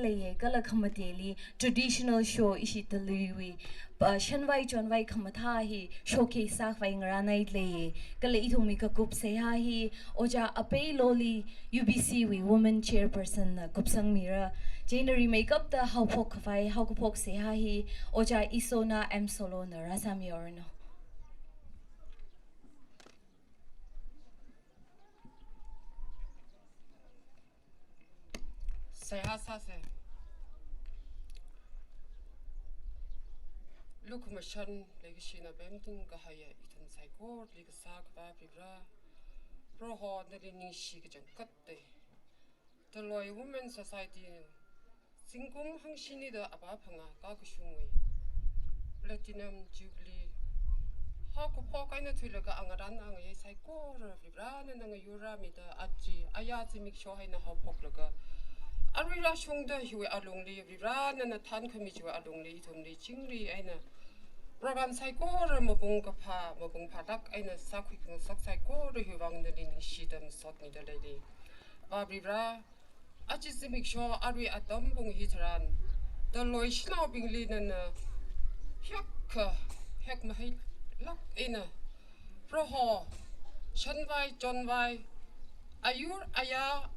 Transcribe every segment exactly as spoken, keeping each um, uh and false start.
leiya, kala khamateli traditional show ishi Taluiwui, pa, shanvai chonvai khamathā hi showcase sākhavai ngarānhai leiya, kala ithumwui kakup seihā hi Ojā Apei Loli, U B C wui Women Chairperson na kupsangmira. Chieina rimeikapta haophok khavai haokaphok seihā hi Ojā Isona M Solo na rāsāmihaoranu. Seihā sāsa. Lukhamashan leikashina pemting kahaiya ithum saikorali kasā Akhava Varivara, Proho nali ningshi kachangkhatta. Taloi Women Society zingkum hangshini da apā phangā kakashungwui Platinum Jubilee haokaphok eina thuilaga angarān angayei saikora Varivara nana ngayurrāmida aja ayā zimiksho eina haophoklaga arui rāshungda hiwui alungli Varivara nana thankhami chiwui alungli ithumli chingri eina program saikora mapung kaphā, mapung phālāk eina sākhui khangasak saikora hiwui vang nali ningshida masotmida leili. Avā Varivara, aja zimiksho arui atam pung hitharan, Taloi shanaobingli nana hiyākha hekmahailāk eina, Proho, shanvai chonvai, ayur ayā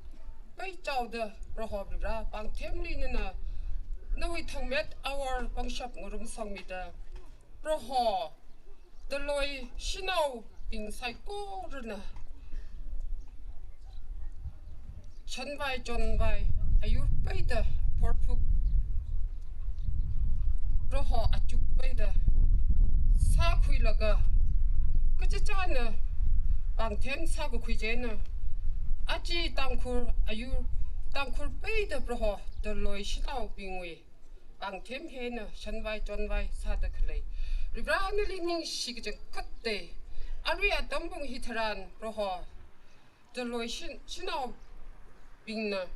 peichaoda Proho Varivara, pāngthemli nana nawui thangmet awor pangshap ngarumsangmida, Proho, Taloi shanaobing saikorana shanvai chonvai ayur peida phorphuk, Proho achuk peida sākhuilaga, kachichāna pāngthem sākakhui chieina, aja Tangkhul ayur, Tangkhul peida Proho Taloi shanaobingwui pāngthem hi eina shanvai chonvai sāda khalei Varivara nali ningshi kachangkhatta. Arui atam pung hitharan Proho, Taloi shan-, shanaobingna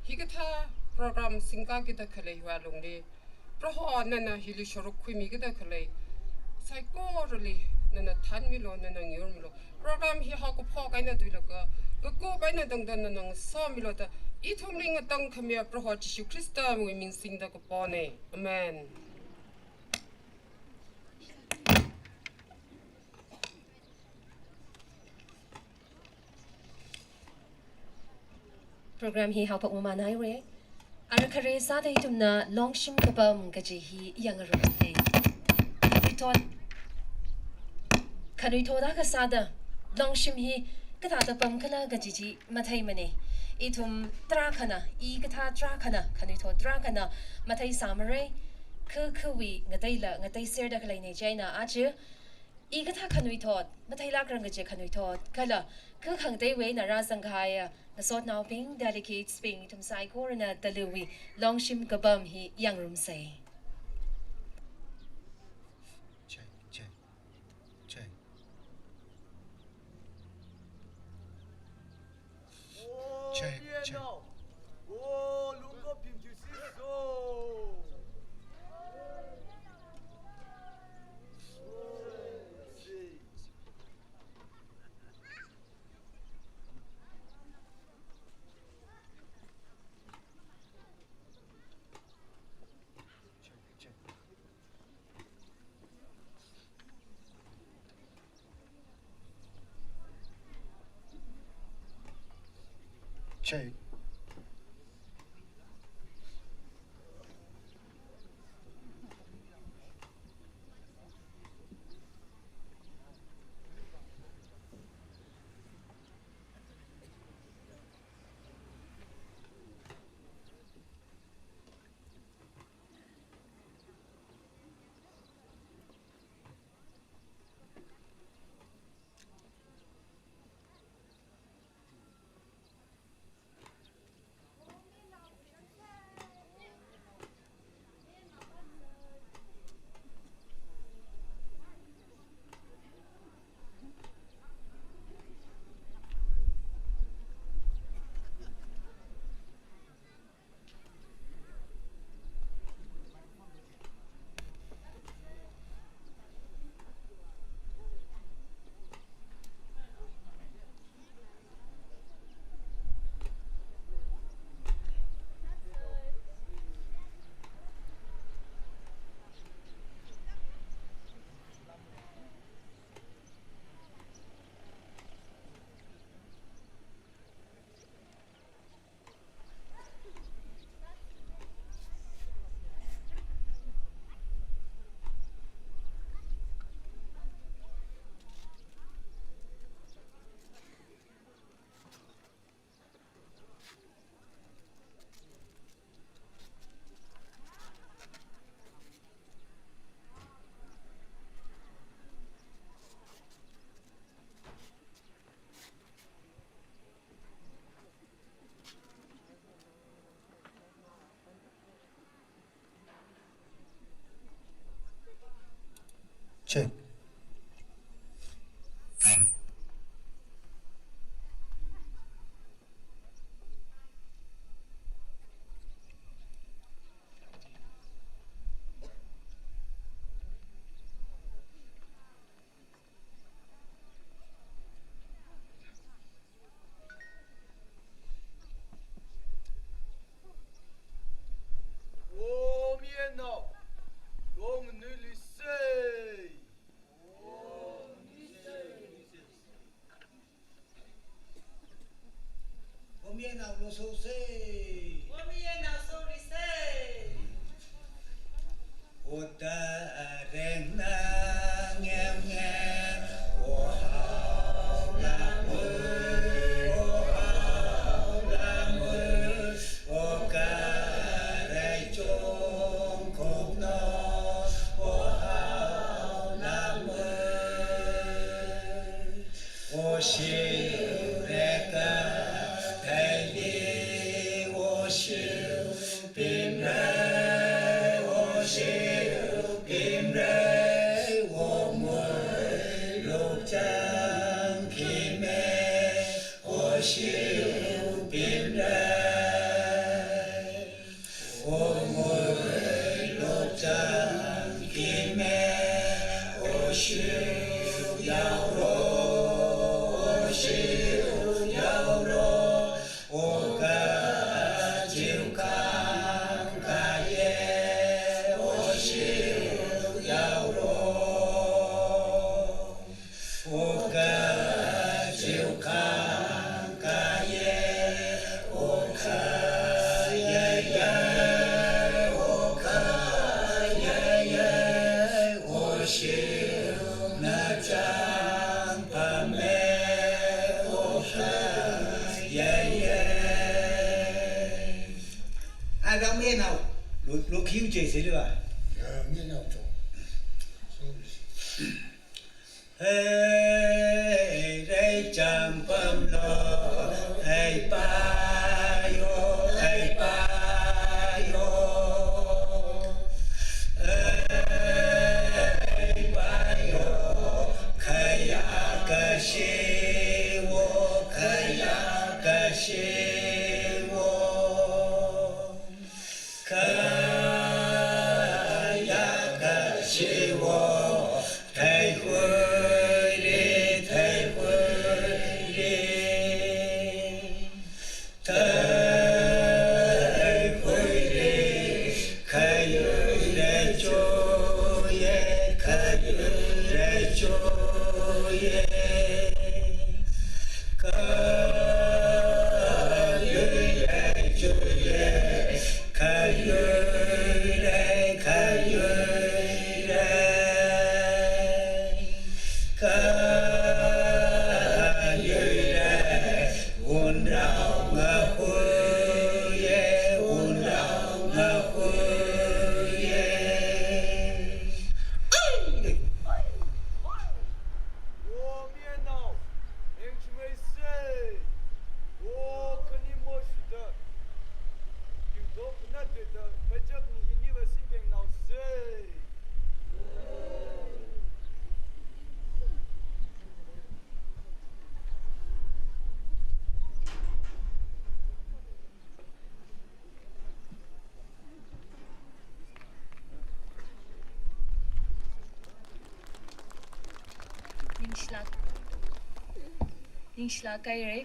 hikathā program singkakida khalei hiwui alungli, Proho nana hili shoruk khuimikida khalei saikorali nana thanmilu, nana ngayurmilu. Program hi haokaphok eina thuilaga kakup eina tangda nana ngasomilu da ithumli ngatangkhamiya Proho Jishu Khristawui ming singda kapona. Amen. Program hi haophok mamānhaira. Ara khare sāda ithumna Longshim Kapam kaji hi yangngarumsa. Khanuithot, khanuithot akha sāda Longshim hi kathāda pamkhala kaji chi matheimana. Ithum tarākhana, i kathā tarākhana, khanuithot tarākhana matheisāmara. Kha khawui ngateila ngateiserda khaleina chieina aja i kathā khanuithot, matheilākrang kaji khanuithot, kala kha khangateiwui eina rāzangkahaiya ngasotnaobing, delegates bing, ithum saikorana Taluiwui Longshim Kapam hi yangngarumsa. Check, check, check. Check, check. Check. Take. Om yenao, long nui lisei. Om yenao lo so sei. Om yenao so lisei. Ota areng na ngem ngem, o hao la mui, o hao la mui, o karai chong kong no, o hao la mui. O shiu reka, thai li, o shiu pimrei, o shiu pimrei, o mui luk chang khime, o shiu pimrei. O mui luk chang khime, o shiu yaoro, o shiu yaoro, o kachiu khang kaye, o shiu yaoro. O kachiu khang kaye, o khayaye, o khayaye, o shiu na chang pame, o khayaye. Aram yenao, lo, lo khiu je se le ba. Ya, yenao to. Sorry. Hei, rei chang pam lo, ei pa yo, ei pa yo. Ei pa yo, khayā kashi wo, khayā kashi wo. Khayā kashi wo, theihuili, theihuili. Theihuili, khayuile chuye, khayuile chuye. Khayuile chuye, khayuile, khayuile. Khayuile, wunrao ngahuiye, wunrao ngahuiye. O mianao, engchimei sei. O khani moshuda, yungdo khana deda, pachak ni hini va sinbeng nao sei. Ningshilak, ningshilak kaire.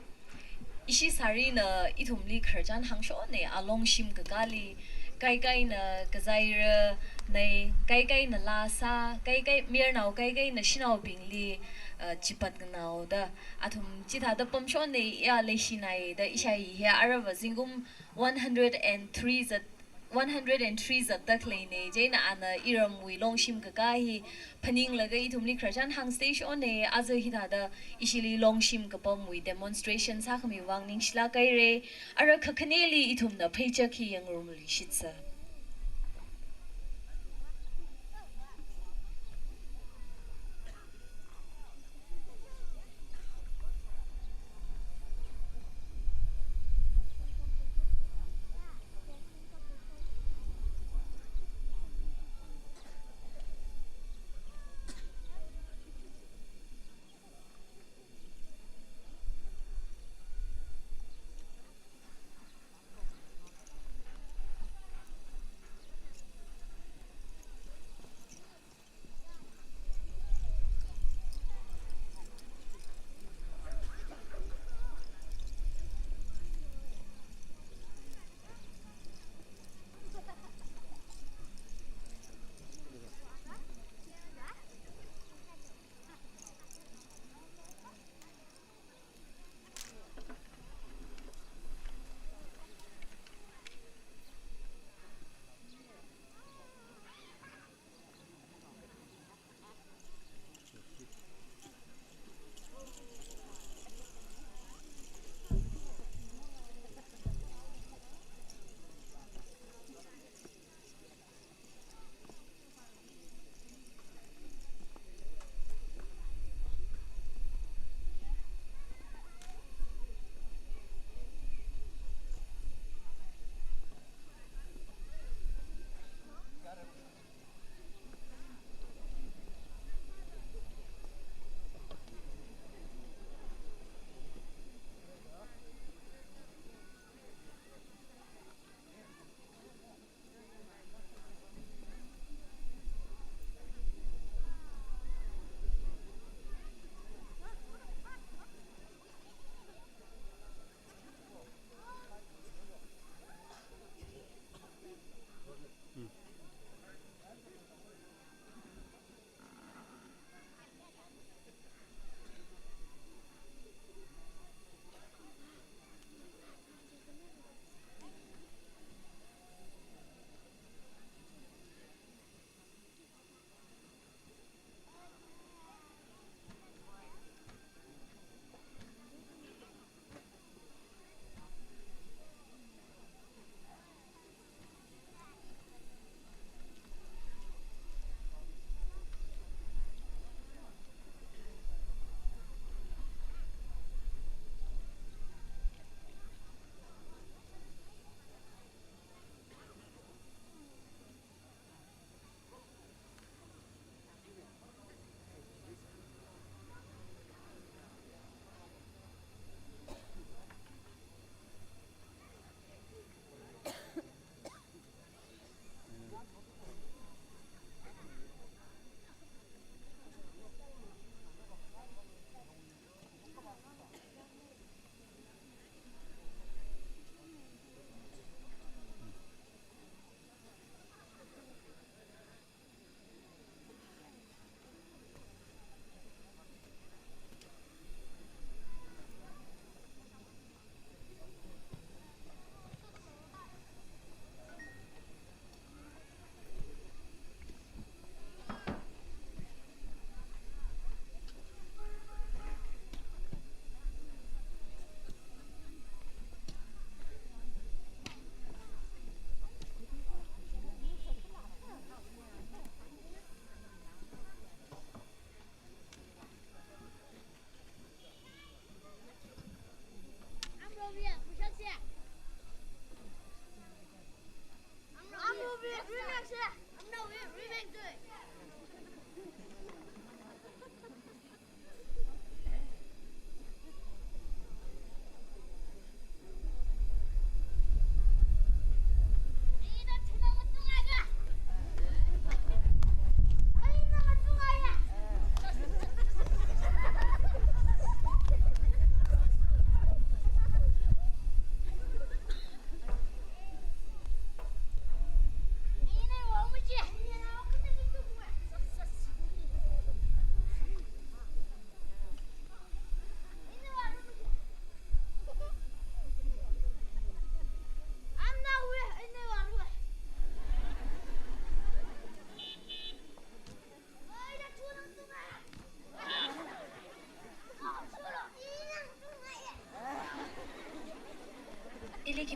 Ishi sārina ithumli khararchan hāngshonne, alongshim kakāli, kaikaina kazaira nei, kaikaina laa sā, kaikai, mayarnao kaikaina shanaobingli, uh, chipat nganao da. Athum chithāda pamshonne, ya leishinai da ishāi hi arava zingkum one hundred and three zat, one hundred and three zatda khaleine, chieina ana iramwui longshim kakā hi phaninglaga ithumli khararchan hāngsteishonne, aja hithāda ishili longshim kapamwui demonstration sākhami vang ningshilak kaire, ara kakhaneli ithumna pheichak hi yangrumluishitsa.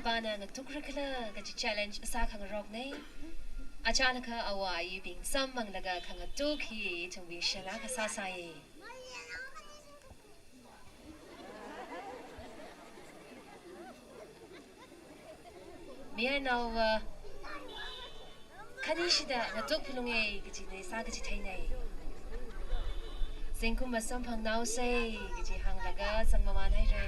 Pana ngatukra khala kaji challenge sākhangarokna. Achālakha awui bing samphanglakha khangatuk hi ithumwui shālā kasā sāya. Mayarnao, uh, khanishida ngatuk phalunga kaji leisā kaji theina. Zingkum masamphangnaosa kaji hānglaga zangmamānhaira.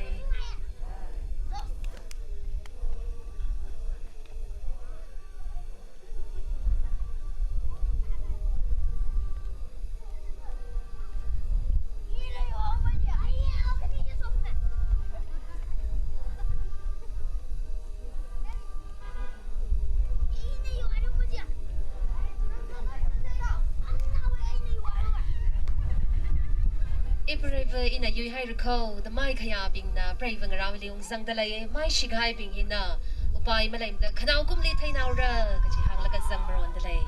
Ipreiva ina yuihaira kho, da maikhayābingna preiva ngarāli ungzangda lei, maishikahaibing hina upai maleimada khanao kumli theinaora kaji hānglaga zangmaronda lei.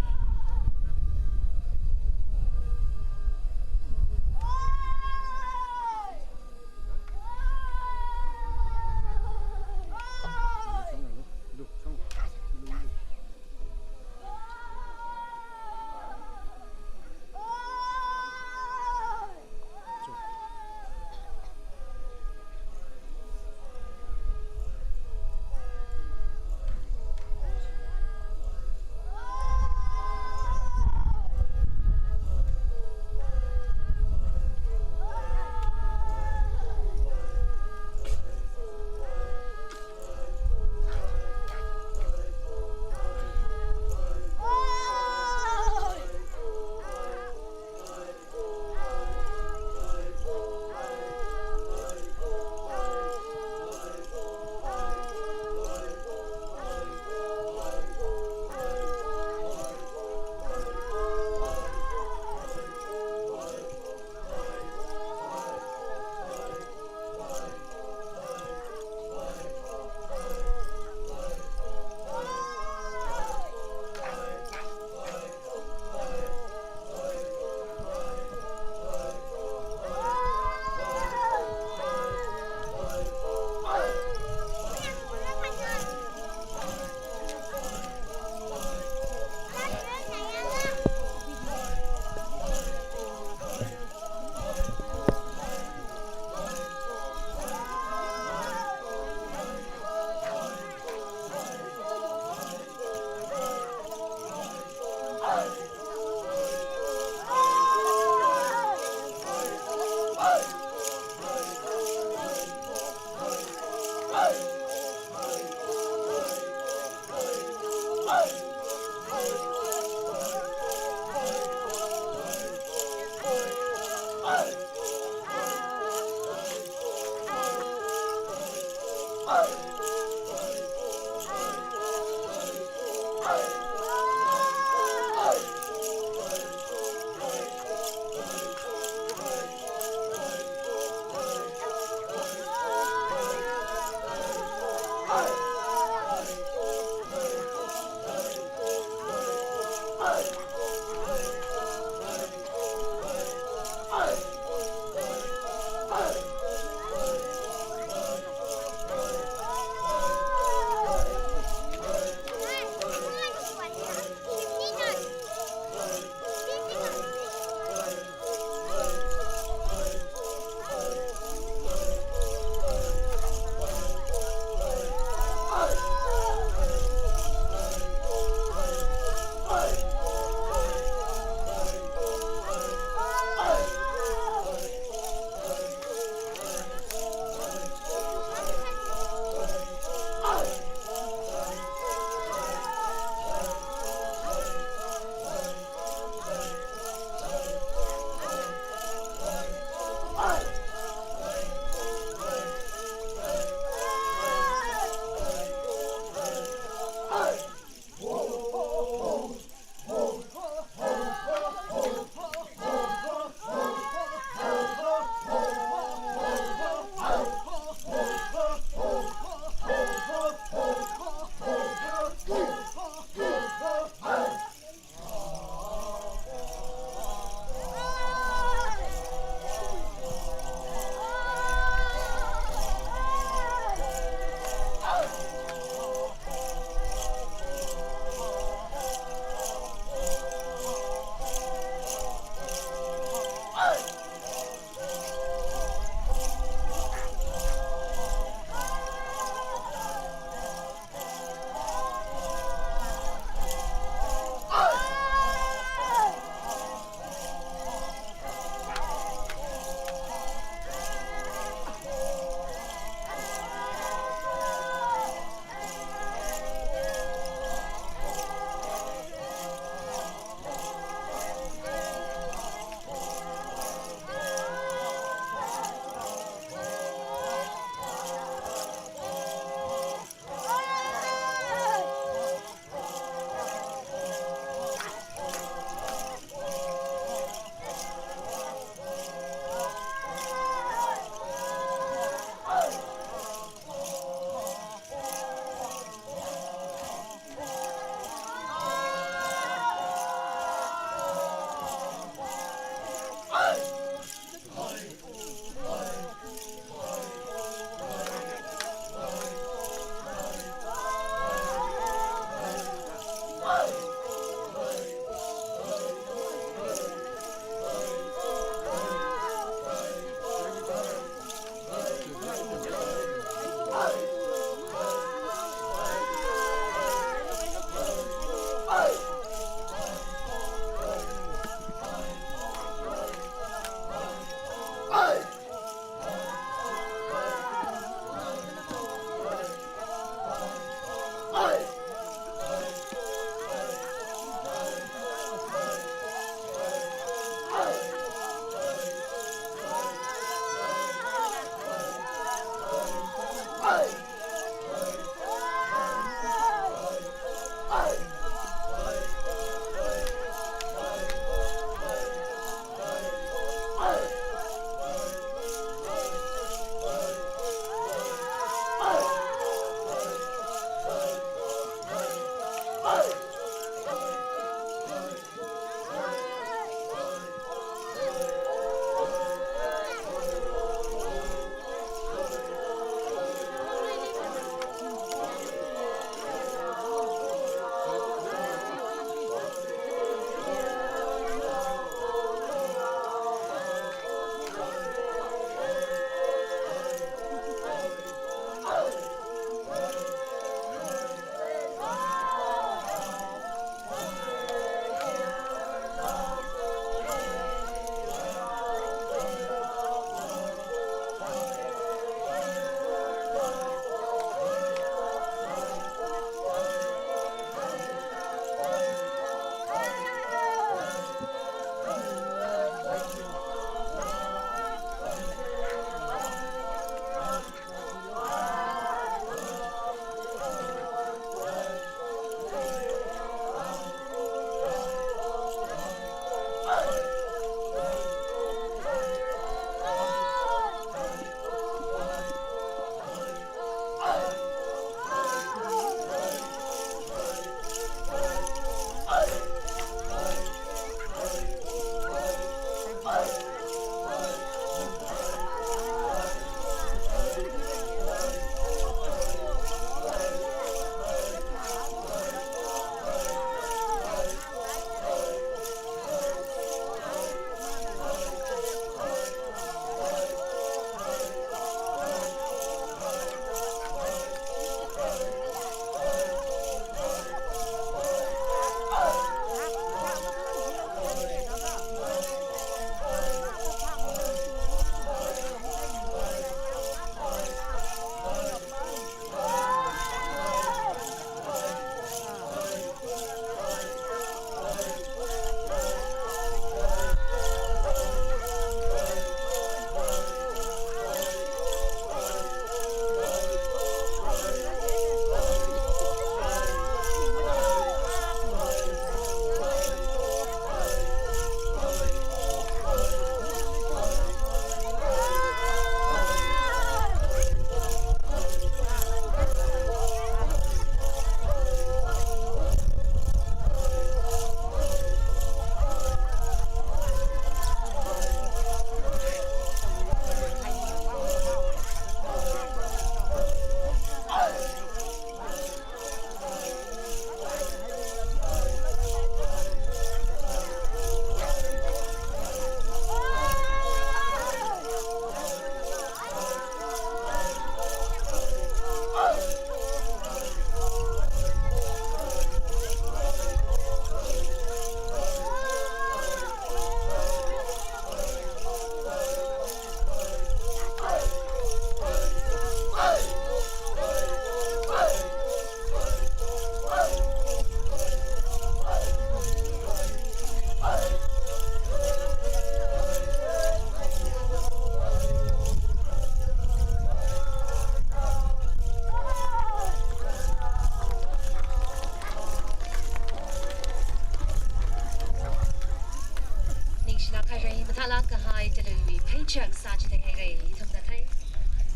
Thālāk kahai Taluiwui pheichak sāchithei haira, ithumna thei.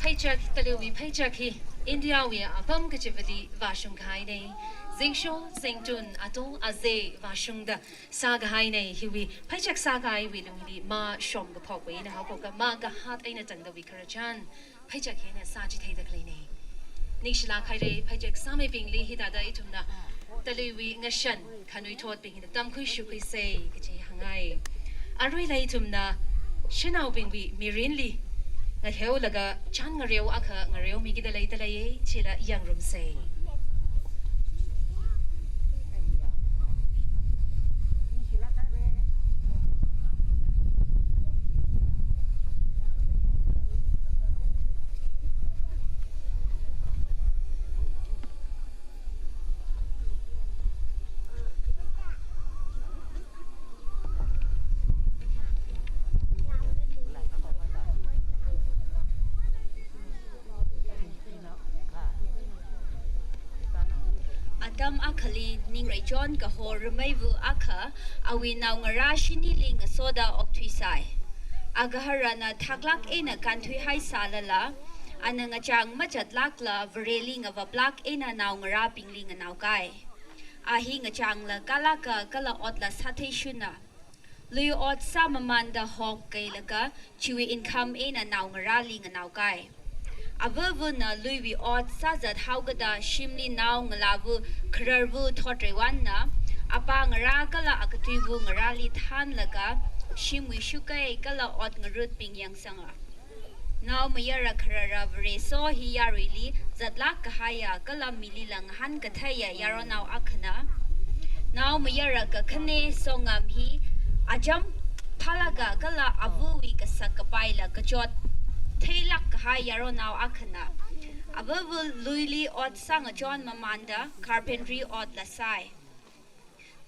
Pheichak, Taluiwui pheichak hi India wui apam kachivali vāshung kahaina. Zingsho, zingtun, ato, azei vāshungda sākahaina. Hiwui pheichak sākahaiwui lungli mā shomkaphok eina haophoka, mā kahāt eina tangdawui khararchan pheichak hi eina sāchitheida khaleina. Ningshilāk haira, pheichak sāmeibingli hithāda ithumna Taluiwui ngashan khanuithotbing hina tamkhui shukhuisa kaji hāngngai. Aruila ithumna shanaobingwui mirinli ngaheolaga chān ngareo akha ngareomikida leida leiya, chila yangrumsa. Atam akhali Ningreichon kaho rameiva akha awui naongarā shinili ngasoda okthuisai. Agaharana thaklāk eina kānthuihaisālala, ana ngachāng machatlākla Vareli ngavaplāk eina naongarābingli nganaokai. A hi ngachāngla kālāka kala otla sātheishuna. Lui ot sāmamānda hok kailaga chiwui income eina naongarāli nganaokai. Avavana luiwui ot sāzat haokada shimli naongalāva khararva thotreiwanna, apā ngarā kala akatuiva ngarāli thānlaga shimwui shukai kala ot ngarutbing yangsanga. Naomayara kharara Vareso hi yaruili zatlāk kahaiya kala milila ngahānkatheiya yaronao akhana. Naomayara kakhane Songam hi acham phālāka kala avawui kasak kapaila kachot theilāk kahai yaronao akhana. Avava luili ot sāngachon mamānda carpentry otla sāi.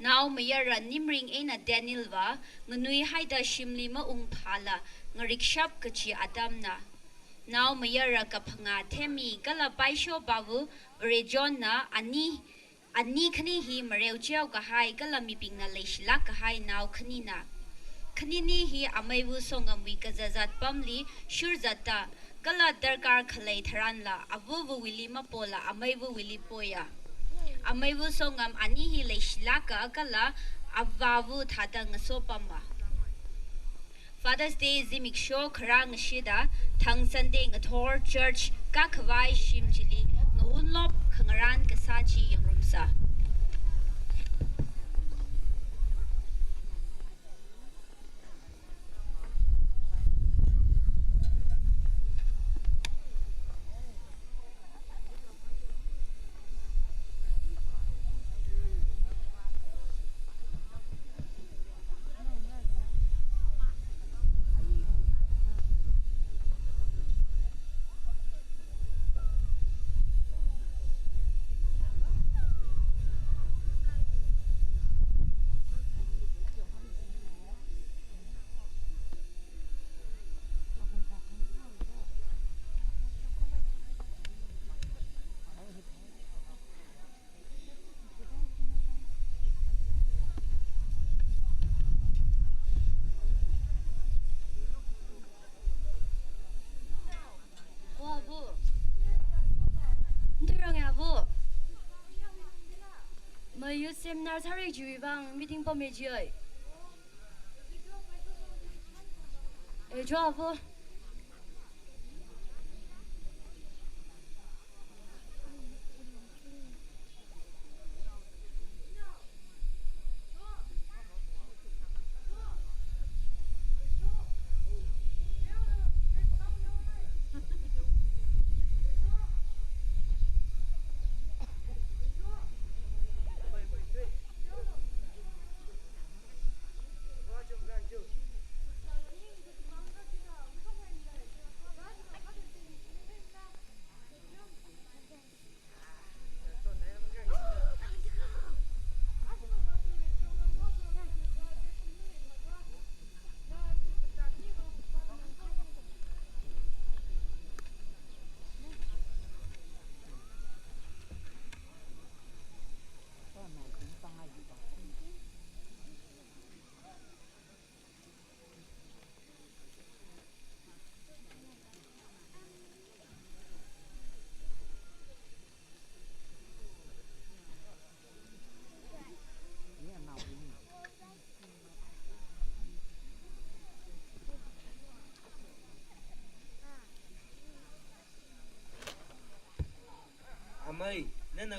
Naomayara Nimring eina Danielva nganuihaida shimli maungphāla ngarikshap kachi atamna. Naomayara kaphangā Themmi kala paishobava Varechonna ani, ani khani hi mareocheo kahai kala mibingna leishilāk kahai nao khanina. Khanini hi ameiva Songamwui kazazat pamli shurzatta, kala darkar khalei tharanla avavawuili mapola ameivawuili poya. Ameiva Songam ani hi leishilāka kala avāva thāda ngasopama. Father's Day zimiksho kharā ngashida thang Sunday ngathor church kākhavai shim chili ngahunlop khangarān kasā chi yangrumsa. O abu. Ndirang ya abu. Ma youth seminar sāra chiwui vang meeting pammi jiya. Eh, cho abu.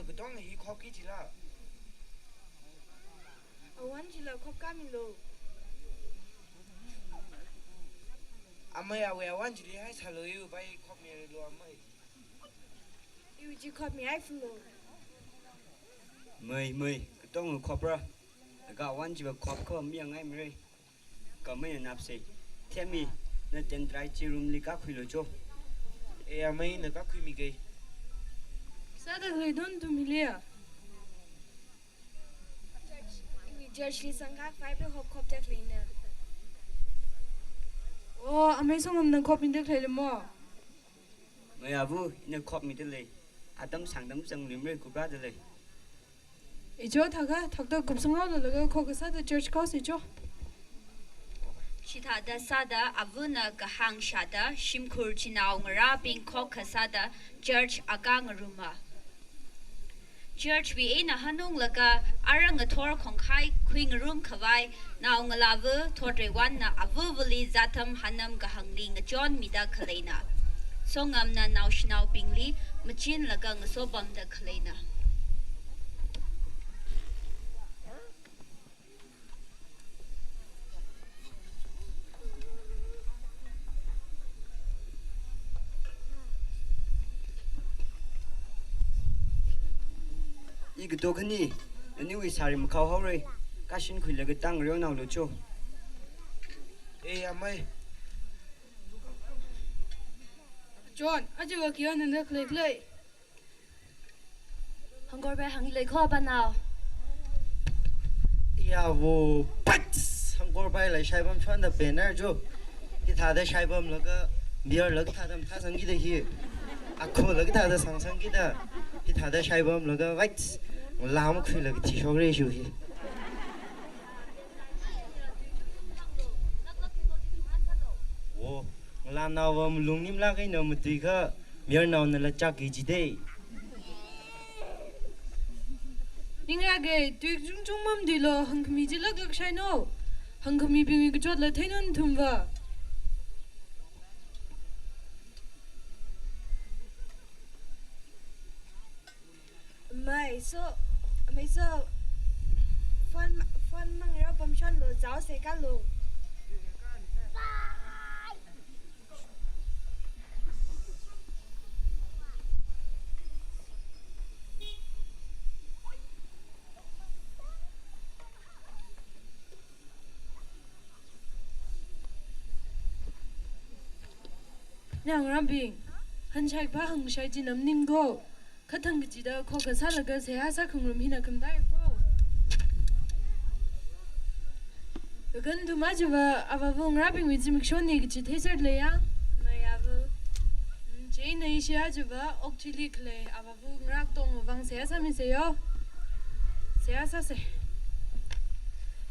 Katonga hi khopki jila. Awan chila khopkāmilu. Amei, awui awan chili haisālu, iwui pai khopmilu amei. Iwui chi khopmihai fulu. Mei, mei, katonga khopra. Laga awan chiva khop kho miyangai mire. Kha meina napsei. Themi, na tendrai chi room li kākhuilu cho. E amei, na kākhuimigei. Sāda khalei don tumiliya. Church, iwui church li sangkak five hop khopda khaleina. Oh, amei Songam na khopmida khaleila mo? Mei ava, ina khopmida lei. Atam sangtam zangluimare, kuprāda lei. Icho thākha, thakta kupsanghaolu laga khokasāda church kaosi cho. Chithāda sāda avana kahāng shāda shimkhur chinaongarābing khokkha sāda church akā ngaruma. Church wui eina hanunglaga arā ngathor khongkhai khuingarum khavai naongalāva Thotreiwanna avavali zatam hanam kahāngli ngachonmida khaleina. Songamna naoshinaobingli machinlaga ngasopamda khaleina. I kato khani, naniwui sari makhao haore, kashin khuilaga tang reo naolu cho. E amei. John, aja wa kiya nanda khalei khalei. Hangkorpai hāngli lei kho panao. Iya wo, pat! Hangkorpai lei shaipam chonda banner jo. Hithāda shaipamlaga, beer la kathāda mathāsangkida hi. Akho la kathāda sangsangkida. Hithāda shaipamlaga, wait! Ngalā makhuilaga thishokre shu hi. Wo, ngalānaova malung nimlāk eina matuikha, mayarnaona lachak ki jide. Ningrāge, tui chungchung mamatuilu, hangkhami chi laklak shaino. Hangkhamibingwui kachotla theinun thumva. Mei so, mei so, phone, phone mangrao pamshonlu, zao se kalu. Naongarābing, hanshai pā hangshai chi nam ningko, kathang kachida khokha sālaga seihā sākhangarum hina khamdai ko. Kakan thum aja va, avāva ngarābingwui zimikshoni kachi theiser leiya. Mei ava. Mm, chieina ishi aja va, okathuili khalei avāva ngarā katongwui vang seihā sāmisei yo. Seihā sāsei.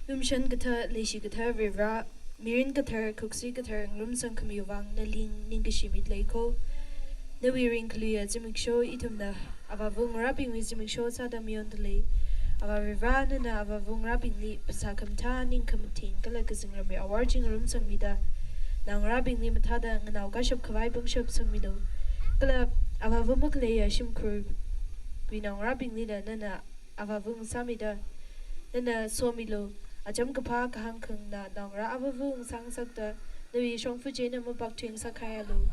Lumashan kathā, leishi kathā Varivara, mirin kathar, khuksi kathar ngarumsang khamiwui vang nali ningkashi milei ko. Nawui ringkaluiya zimiksho ithumna avāva ngarābingwui zimiksho sāda mayonda lei. Avā Varivara, nana avāva ngarābingli phasā khamathā, ning khamathing kala kazingramwui awor chi ngarumsangmida, naongarābingli mathāda nganao kashap khavai pangshap sangmilu. Kala avāva makhaleiya shimkhurwui naongarābinglila nana avāva ngasāmida, nana somilu, acham kaphā kahāng khanganā naongarā avāva ngasā ngasakta, nawui shongfa china mapak thuingasak haialu.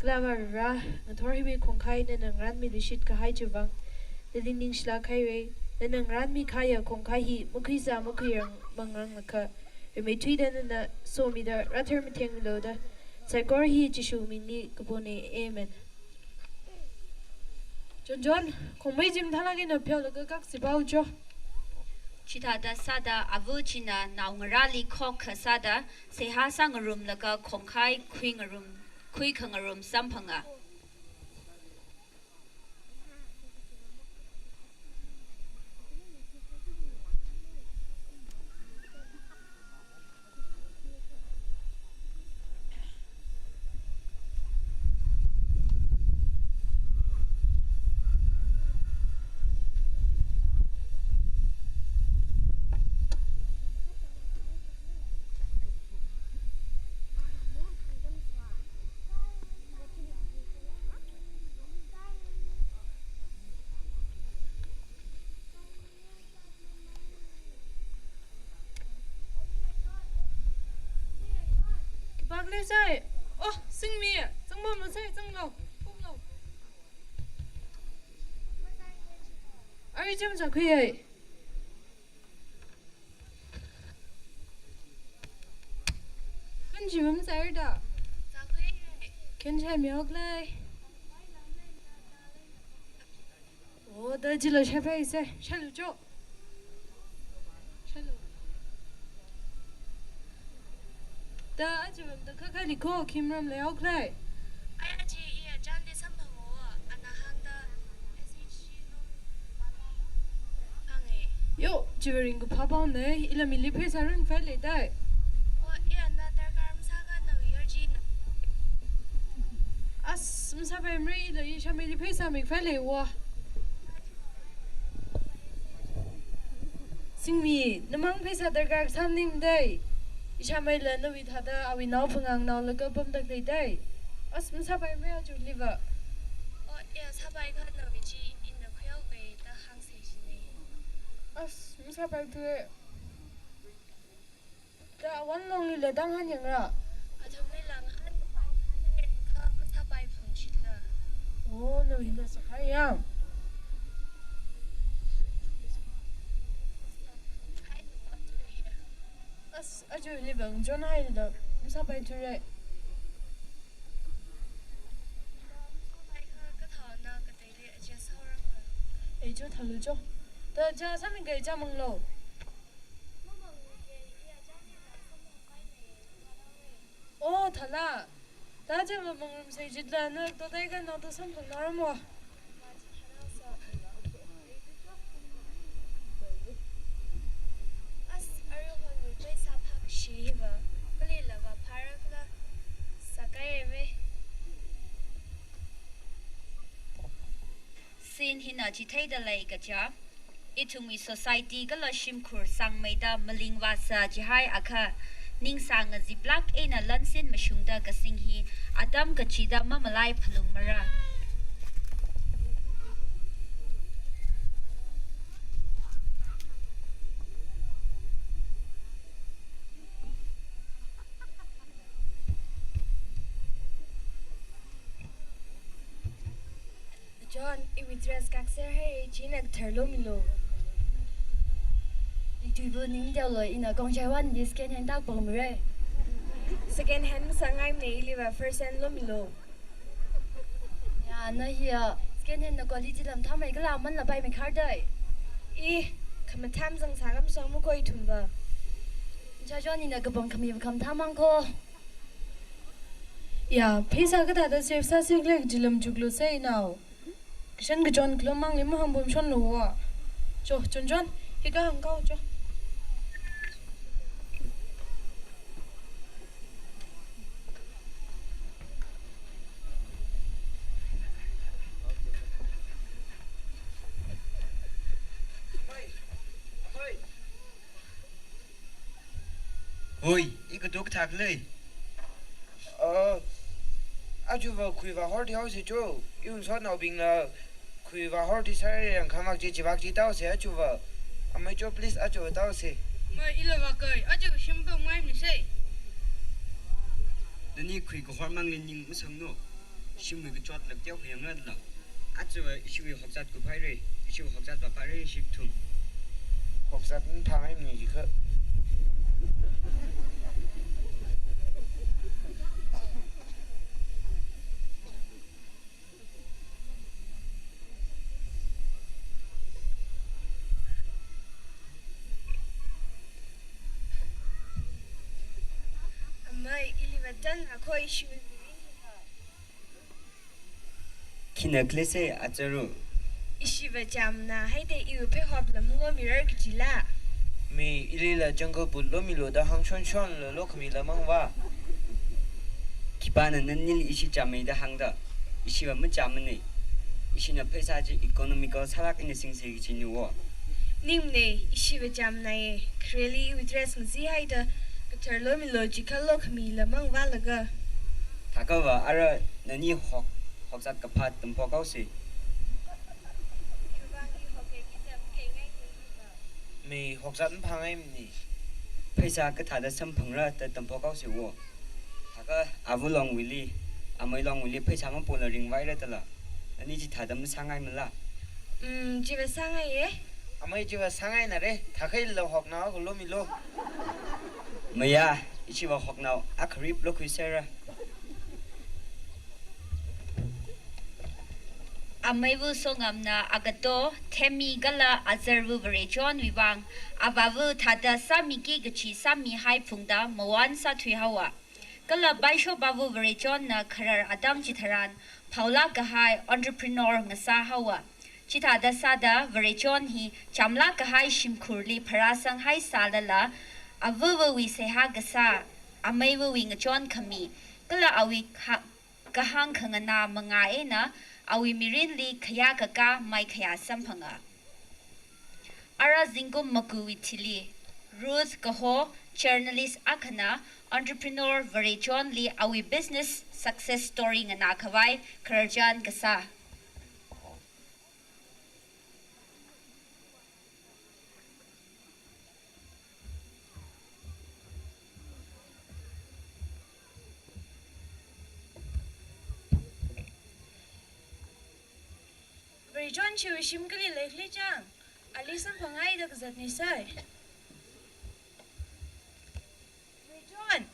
Kala avā Varivara, ngathor hiwui khongkhai nana ngarānmiluishit kahai chiwui vang nali ningshilāk haire. Nana ngarānmi kahaiya khongkhai hi makhuizā makhuirang mangrang lakha, rimeithuida nana somida rāther mathengmilu da, saikora hi Jishu mingli kapone. Amen. John John, khongmei chi mathālāk eina pheolaga kaksi pao cho. Chithāda sāda ava china naongarāli khokha sāda seihā sāngarumlaga khongkhai khuingarum, khuikhangarum samphanga. Sai. Oh, Singmi, zangpamlu sai, zanglu. Phunglu. Ari cham chakhui ai. Khanji mamsai da. Khanji mihaoklei. Oh, da jila shaphaisa. Shalu cho. Shalu. Da aja mamda khakha liko, khi maram leihaoklei. Ai aja iya chānli samphanghaowa, ana hāngda S H G no. Hānge. Yo, chiva ringkaphā paone, ila mili pheisā ringphai leidai. Oh, iya na darkar masākha nawui yarji na. As, masāpaimara, ila ishāmeili pheisā miphai leiwa. Singmi, namang pheisā darkar kasā maningdai. Ishāmeila nawui thāda awui nao phangāng naolaga pamda khaleidai. As, masāpaimara aja liva. Oh, iya sāpaikha nawui chi ina khuihaoke da hāngsei jine. As, masāpaithu e. Da awan longli ledang hānyangra. Athumli lang hān, hān kha masāpai phungshitla. Oh, nawui na sakhai yam. As, aja liva ngachonhaida, masāpaithure. Masāpai kha kathāna kateili aja saoranga. Ei cho, thālu cho. Da ja sāmingai, ja manglu. Oh, thāla. Da ja mamang ramsei jitla, na todai kha naoda samphang naoramwa. As, aruihonwui pheisā phākashi hiva, kalila vāphārakla sākaive. Scene hina chitheida lei kaja, ithumwui society kala shimkhur sangmeida maling vāsā jihai akha, ningsāng ngaziplāk eina lansin mashungda kasing hi atam kachida mamalai phalungmara. John, iwui dress kakser hai, china kathar lomilu. Ituibu ningteo lo, ina kongchai wan di second hand tak pangmire. Second hand masāngaimane, iliva first hand lomilu. Ya, na hiya second hand na quality lam thamei kala manla paimei khardai. I, khamatham zangsā kamsang makoi thumva. Cha John, ina kapang khami khamatham mang ko. Ya, pheisā kathāda save sāsi khalei kaji lam chuklu sai nao. Kashan kachon khalom mangli mahāngpamshonlu wa. Cho, chon chon, hika hāngkao cho. Hoi, i katuk thak lei. Uh, ajuva khuiva horti haosi cho. Iwui ngasotnaobingla khuiva horti sāra yang khamak chi chivak chi taosi ajuva. Amei cho, please, ajuva taosi. Mai ila vakai, ajuva shim pamngaimane sai. Nani khui kahor mangli ning masangno. Shimwui kachot lak teo khayangra lo. Aja ishiwui hokzat kuphaire, ishiwui hokzat vāphāre shikthum. Hokzat maphāngaimane jikha. Amei, iliva tan akhoi ishiwui mirin hiva. Khina khalei sai acharu. Ishiva chāmna haida iwui pheihop lam lomirar kajila. Mi ilila jungle boot lomilu da hāngshonshonla lokhamila mangva. Khipāna nanili ishi chāmei da hāngda, ishiva machāmane. Ishina pheisā chi economical sālāk eina singse kaji ni wo. Ningmane, ishiva chāmnaye, khareli iwui dress ngazi haida, kathar lomilu jikha lokhamila mangvalaga. Thākhava ara nani hok, hokzat kaphā tamphok haosi. Mi hokzat maphāngaimane. Pheisā kathāda samphangra da tamphok haosi wo. Ava Longwuili, amei Longwuili pheisā mapola ringvaira dala. Nani chithāda masāngaimala? Mm, chiva sāngaiye. Amei chiva sāngainare, thākhaila hoknao akha lomilu. Maya, ichiva hoknao akha rip lokhuisera. Ameiva Songamna agato, Themmi kala azarva Varechonwui vang, avāva thāda sāmiki kachi sāmihai phungda mawan sāthuihaowa. Kala paishopava Varechonna kharar atam chitharan, phaolāk kahai entrepreneur ngasāhaowa. Chithāda sāda Varechon hi chamlāk kahai shimkhurli pharāsanghai sālala, avavawui seihā kasā, ameivawui ngachon khami, kala awui kha-, kahāng khanganā mangā eina awui mirinli khayā kakā maikhayā samphanga. Ara zingkum makuwui thili, Ruth kaho journalist akhana entrepreneur Varechonli awui business success story nganākhavai khararchan kasā. Varechon chiwui shim kali leikhala chang, ali samphanghaida kazatnei sai. Varechon.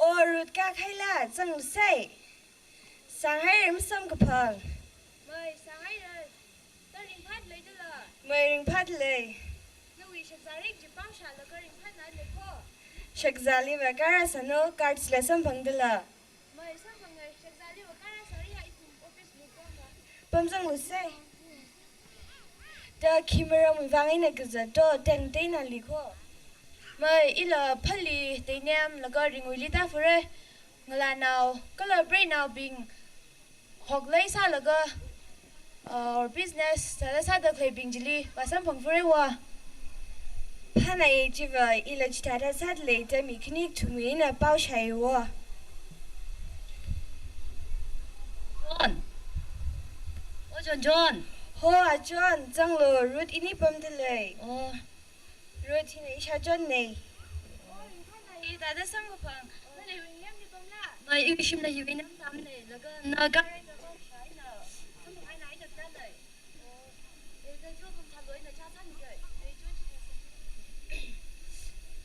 O Ruth, kākhaila, zanglu sai. Sānghairai masamkaphang. Mei, sānghairai. Kha ringphālei dala? Mei, ringphālei. Nawui shakzā rik chi pao shālaga ringphānālei kho. Shakzāliva kārāsāno, cards la samphang dala? Mei, samphangai, shakzāliva kārāsāriya ithum office li pamda. Pamzanglu sai. Da khi maramwui vang eina kazat do, teng teina li kho? Mei, ila phali teinam laga ringwuili tāfure. Ngalānao kala preinaobing hoklei sālaga, uh, or business sāda sāda khaleibing chili vāsamphang fure wa. Phānāi chiva, ila chithāda sādalei da mi khani kathumwui eina pao shāi wa. John. O John, John. Ho, a John, zanglu, Ruth ini pamdalei. Oh. Ruth hina ishā John nei. Oh, ringphānāi, thāda samkaphang. Nali ringnemli pamla? Mei, iwui shimna iwui nam tamnei, laga na kārai na pao shāina. Samphanghaina ina tālei. Oh. Ei, da jo pamthālui na chā sāni kai. Ei, jo chi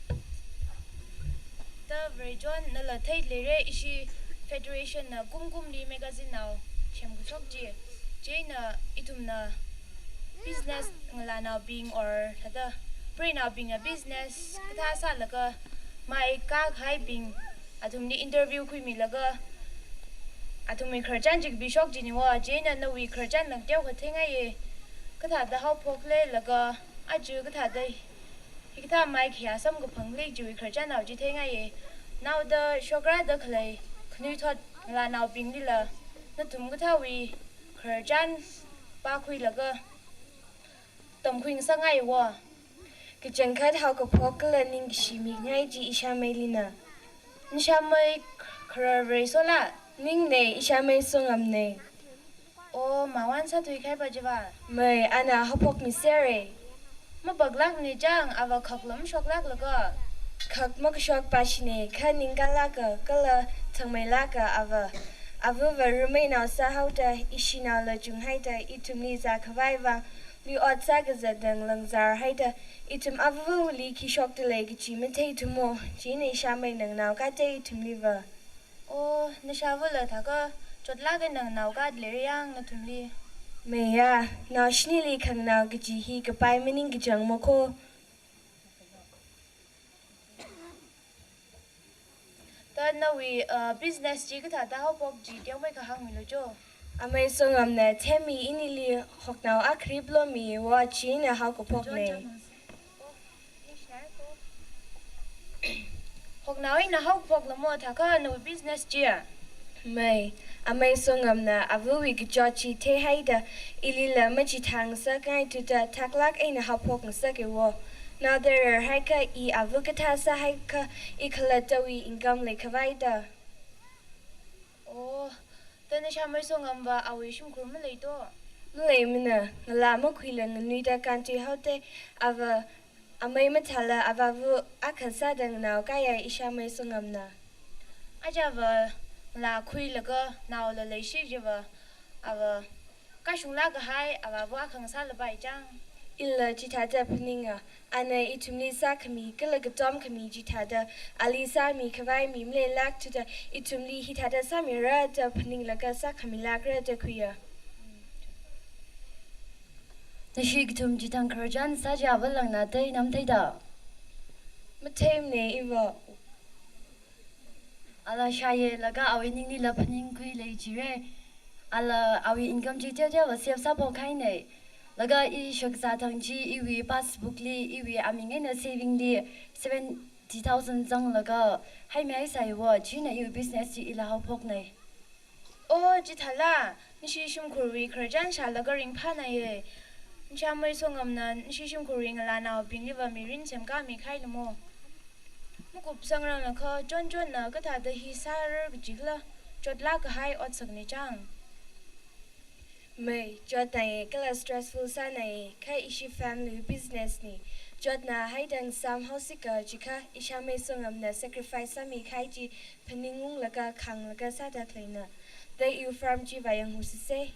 sā. Da Varechon, nala theileire, ishi federation na kumkumli magazine nao semkashok chi. Chieina ithumna business ngalānaobing or thāda preinaobingna business kathā sālaga maikā kahaibing athumli interview khuimilaga athumwui khararchan chi kapishok chini wa. Chieina nawui khararchan lang teokha theingaiye. Kathāda haophokle laga aja kathāda hikathā maikhayā samkaphang lei chiwui khararchan nao chi theingaiye. Naoda shokra da khalei khanuithot ngalānaobinglila nathum kathāwui khararchan pākhuilaga tamkhui ngasakngai wa. Kachangkhat haokaphok kala ningkashi mingai chi ishāmeilina. Nashāmei kharar Vareisola? Ningnei, ishāmei Songamnei. O, mawan sāthuikahai pa chiva? Mei, ana haophokmisere. Mapaklākne chang, ava khakla mashoklāklaga. Khak makashok pa shinei, kha ningkālāka, kala thangmeilāka ava. Avava rameinao sāhaoda, ishinaola chunghaida, ithumli zākhavai vang, lui ot sākazat dang langzar haida, ithum avavali khi shokdalei kaji matheithumo, chieina ishāmei nangnao kātei ithumliva. O, nashāvala thākha chotlāka nangnao kāda leira yang nathumli. Meiya, nao shinili khanganao kaji hi kapai maningkachangmo kho. Da nawui, uh, business chi kathāda haophok chi teomeikha hāngmilu cho. Amei Songamna Themmi inili hoknao akha rip lomi wa chieina haokaphoknei. Hoknao eina haophokla mo thākha nawui business chiya? Mei, amei Songamna avawui kachot chi theihaida ilila machithā ngasakngaithuda thaklāk eina haophok ngasake wo. Naoda rarhaikha i ava kathā sāhaikha i khalattawui income leikhavaida. Oh, da nashāmei Songamva awui shimkhur malei to? Maleimana, ngalā makhuila nganuida kānthuihaoda ava amei mathāla avāva akha sāda nganaokāya ishāmei Songamna. Ajava la khuilaga naola leishi chiva, ava kashungla kahai avāva khangasāla pai chang. Ila chithāda phaninga, ana ithumli sākhami kala katom khami chithāda ali sāmi khavai mi maleilāk thuda ithumli hithāda sāmira da phaninglaga sākhamilākra da khuiya. Nashi kathum chithang khararchan sā chiva langna tei nam theida. Matheimane iva. Ala shāyelaga awui ninglila phaningkhui lei jire. Ala awui income chi teoteova save sāphok kahaine. Laga i shakzā thang chi iwui passbook li iwui aming eina saving li seventy thousand zanglaga haimihaisai wo, china iwui business chi ila haophokne. Oh, chithāla, nashi shimkhurwui khararchan shālaga ringphānaye. Nashamei Songamna nashi shimkhurwui ngalānaobingliva mirin semkāmi kahaina mo. Makup sangranglakha chonchonna kathāda hi sārar kajikhala, chotlāk kahai otsakne chang. Mei, chotnaye kala stressful sānaye, kha ishi family business ne. Chotna haida ngasām haosika chiakha ishamei Songamna sacrifice sāmi kahai chi phaningunglaga khānglaga sāda khaleina. Da iwui farm chi vāyanghaosise.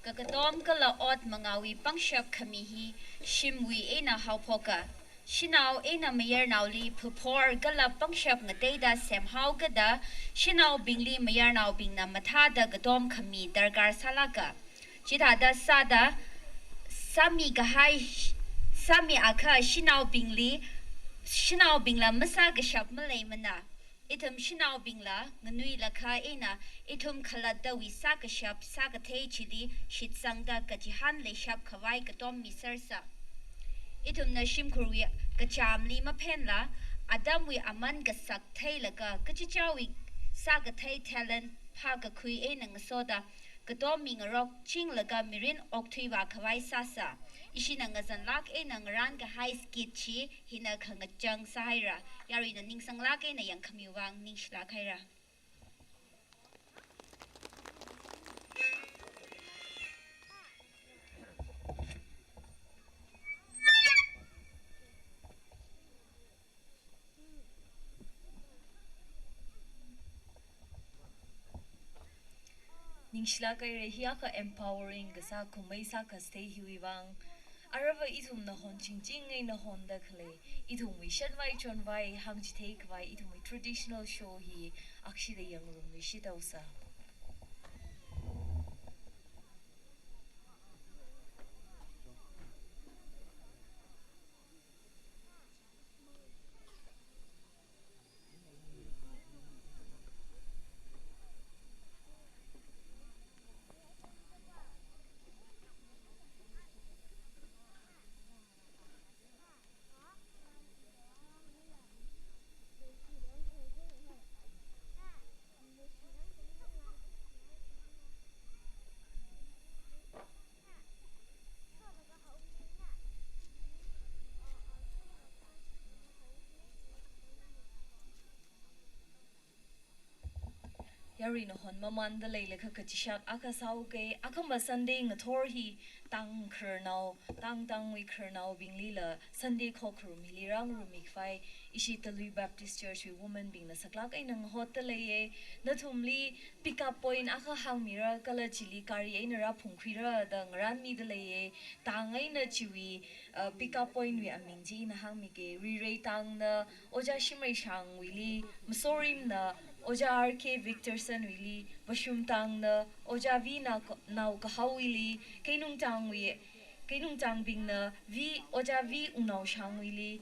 Kakatom kala ot mangāwui pangshap khami hi shimwui eina haophoka. Shanao eina mayarnaoli phaphor kala pangshap ngateida semhaokida, shanaobingli mayarnaobingna mathāda katom khami darkar sālāka. Chithāda sāda sāmi kahai, sāmiakha shanaobingli, shanaobingla masākashap maleimana. Ithum shanaobingla nganuilakha eina ithum khalattawui sākashap sākathei chili shitsangda kachihān leishap khavai katom misersa. Ithumna shimkhurwui kachamli maphenla, atamwui aman kasak theilaga kachichāwui sākathei talent phākakhui eina ngasoda, katom mingarokchinglaga mirin okthuivā khavai sāsa. Ishina ngazanlāk eina ngarān kahai skit chi hina khangachang sāhaira. Yaruina ningsanglāk eina yangkhamiwui vang ningshilāk haira. Ningshilāk haira, hi akha empowering kasā kummei sākasthei hiwui vang. Arava ithumna honchingching eina honda khalei, ithumwui shanvai chonvai hāngchithei khavai ithumwui traditional show hi akshida yangngarumluishit haosa. Yaruina hon mamanda leilakha kachishak akha sāuke, akhama Sunday ngathor hi tang khararnao, tang tangwui khararnaobinglila Sunday khokharum hili rāngarummi khavai, ishi Talui Baptist Church wui women bingna saklāk eina ngahotda leiye. Nathumli pick up point akha hāngmira kala chili gari eina rāphungkhuira da ngarānmida leiye. Tang eina chiwui, uh, pick up point wui aming chi ina hāngmike. Rirei tangna Ojā Shimrei Shangwuili, Mizoramna Ojā R K Victorson wuili, Vashum tangna Ojā V Nao, Nao Kahaowuili, Keinung tangwui, Keinung tangbingna V, Ojā V Wungnao Shangwuili,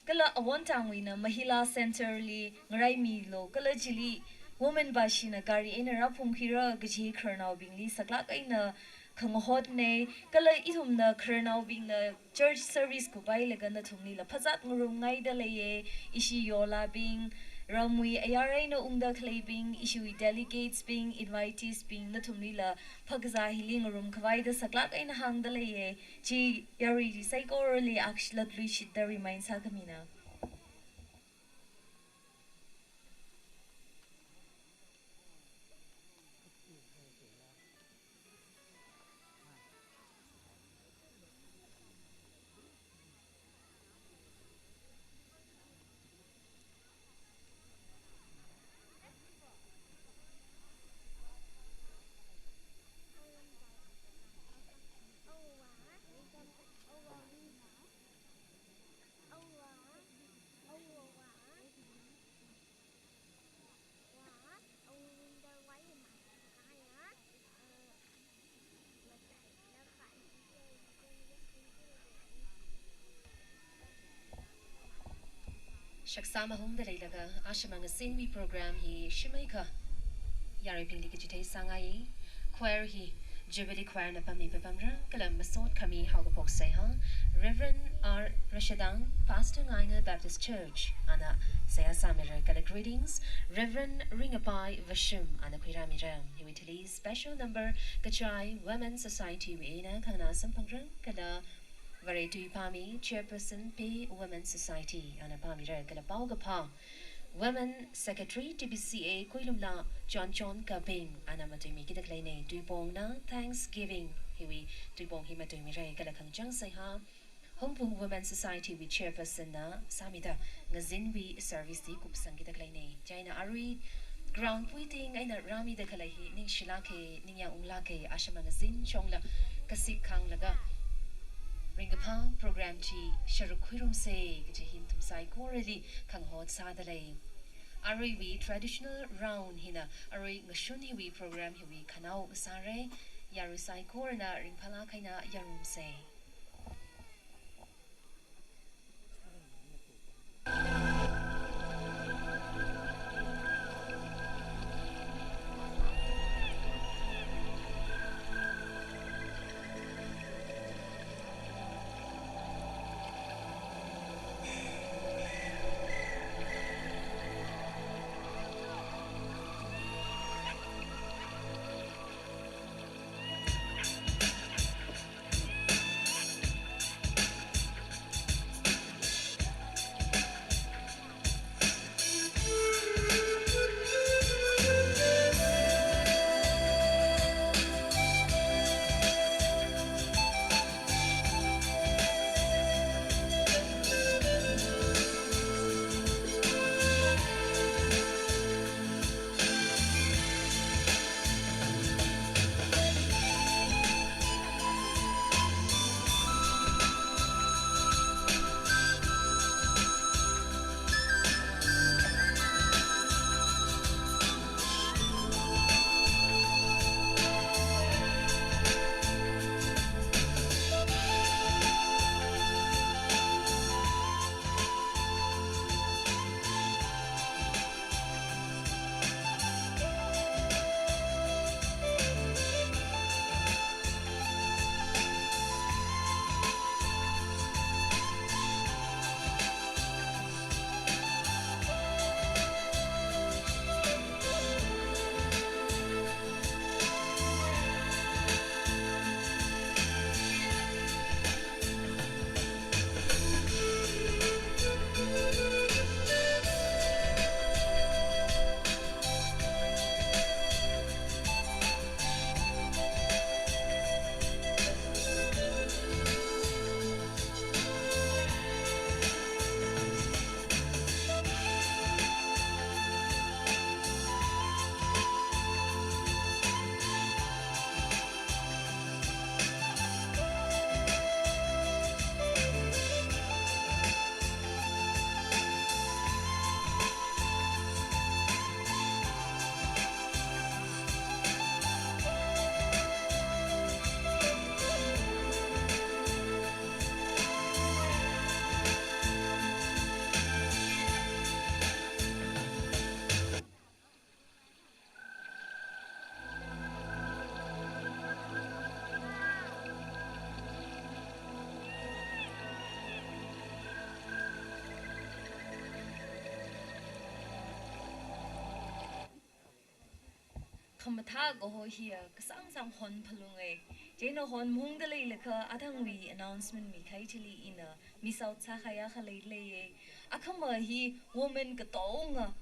kala Awon tangwuina Mahila Center li ngaraimilu, kala chili women bashina gari eina rāphungkhuira kaji khararnaobingli saklāk eina khangahotne, kala ithumna khararnaobingna church service kupailaga nathumlila phazat ngarumngaida leiye, ishi yolabing, ramwui ayar eina ungda khaleibing, ishiwui delegates bing, invitees bing, nathumlila phakazā hili ngarumkhavaida saklāk eina hāngda leiye, chi yarui chi saikorali akshila latluishitda remind sākhamina. Shaksā mahungda leilaga, ashama ngazinwui program hi shimeikha yaruibingli kachithei sāngai. Choir hi Jubilee Choir na pammi papamra, kala masot khami haokaphok seihā Reverend R Rashadang, Pastor Ngainga Baptist Church, ana seihā sāmira, kala greetings Reverend Ringapai Vashum, ana khuirāmira. Hiwui thili special number kachai Women Society wui eina khanganā samphangra, kala Vare Tuipami, Chairperson Phei Women Society, ana pāmira, kala paokaphā Women Secretary T B C A Kuilumla Chonchon Kabing, ana matuimikida khaleina. Tuipongna Thanksgiving, hiwui tuipong hi matuimira, kala khangachang seihā Hungpung Women Society wui Chairperson na sāmida ngazinwui service hi kupsangkida khaleina. Chieina arui ground puiting eina rāmida khalei hi ningshilāka, ningyāng unglāka, ashama ngazin shongla kasik khānglaga ringkaphā program chi sharuk khuirumsa kaji hi nathum saikorali khangahot sāda lei. Aruiwui traditional round hina arui ngashun hiwui program hiwui khanao sāra. Yarui saikorana ringphālāk eina yarumsa. Khamathā kaho hiya kasāngsang hon phalunga. Chieina hon maungda leilakha athangwui announcement mikahai chili ina miss out sākahaiya khalei leiya. Akhama hi women katonga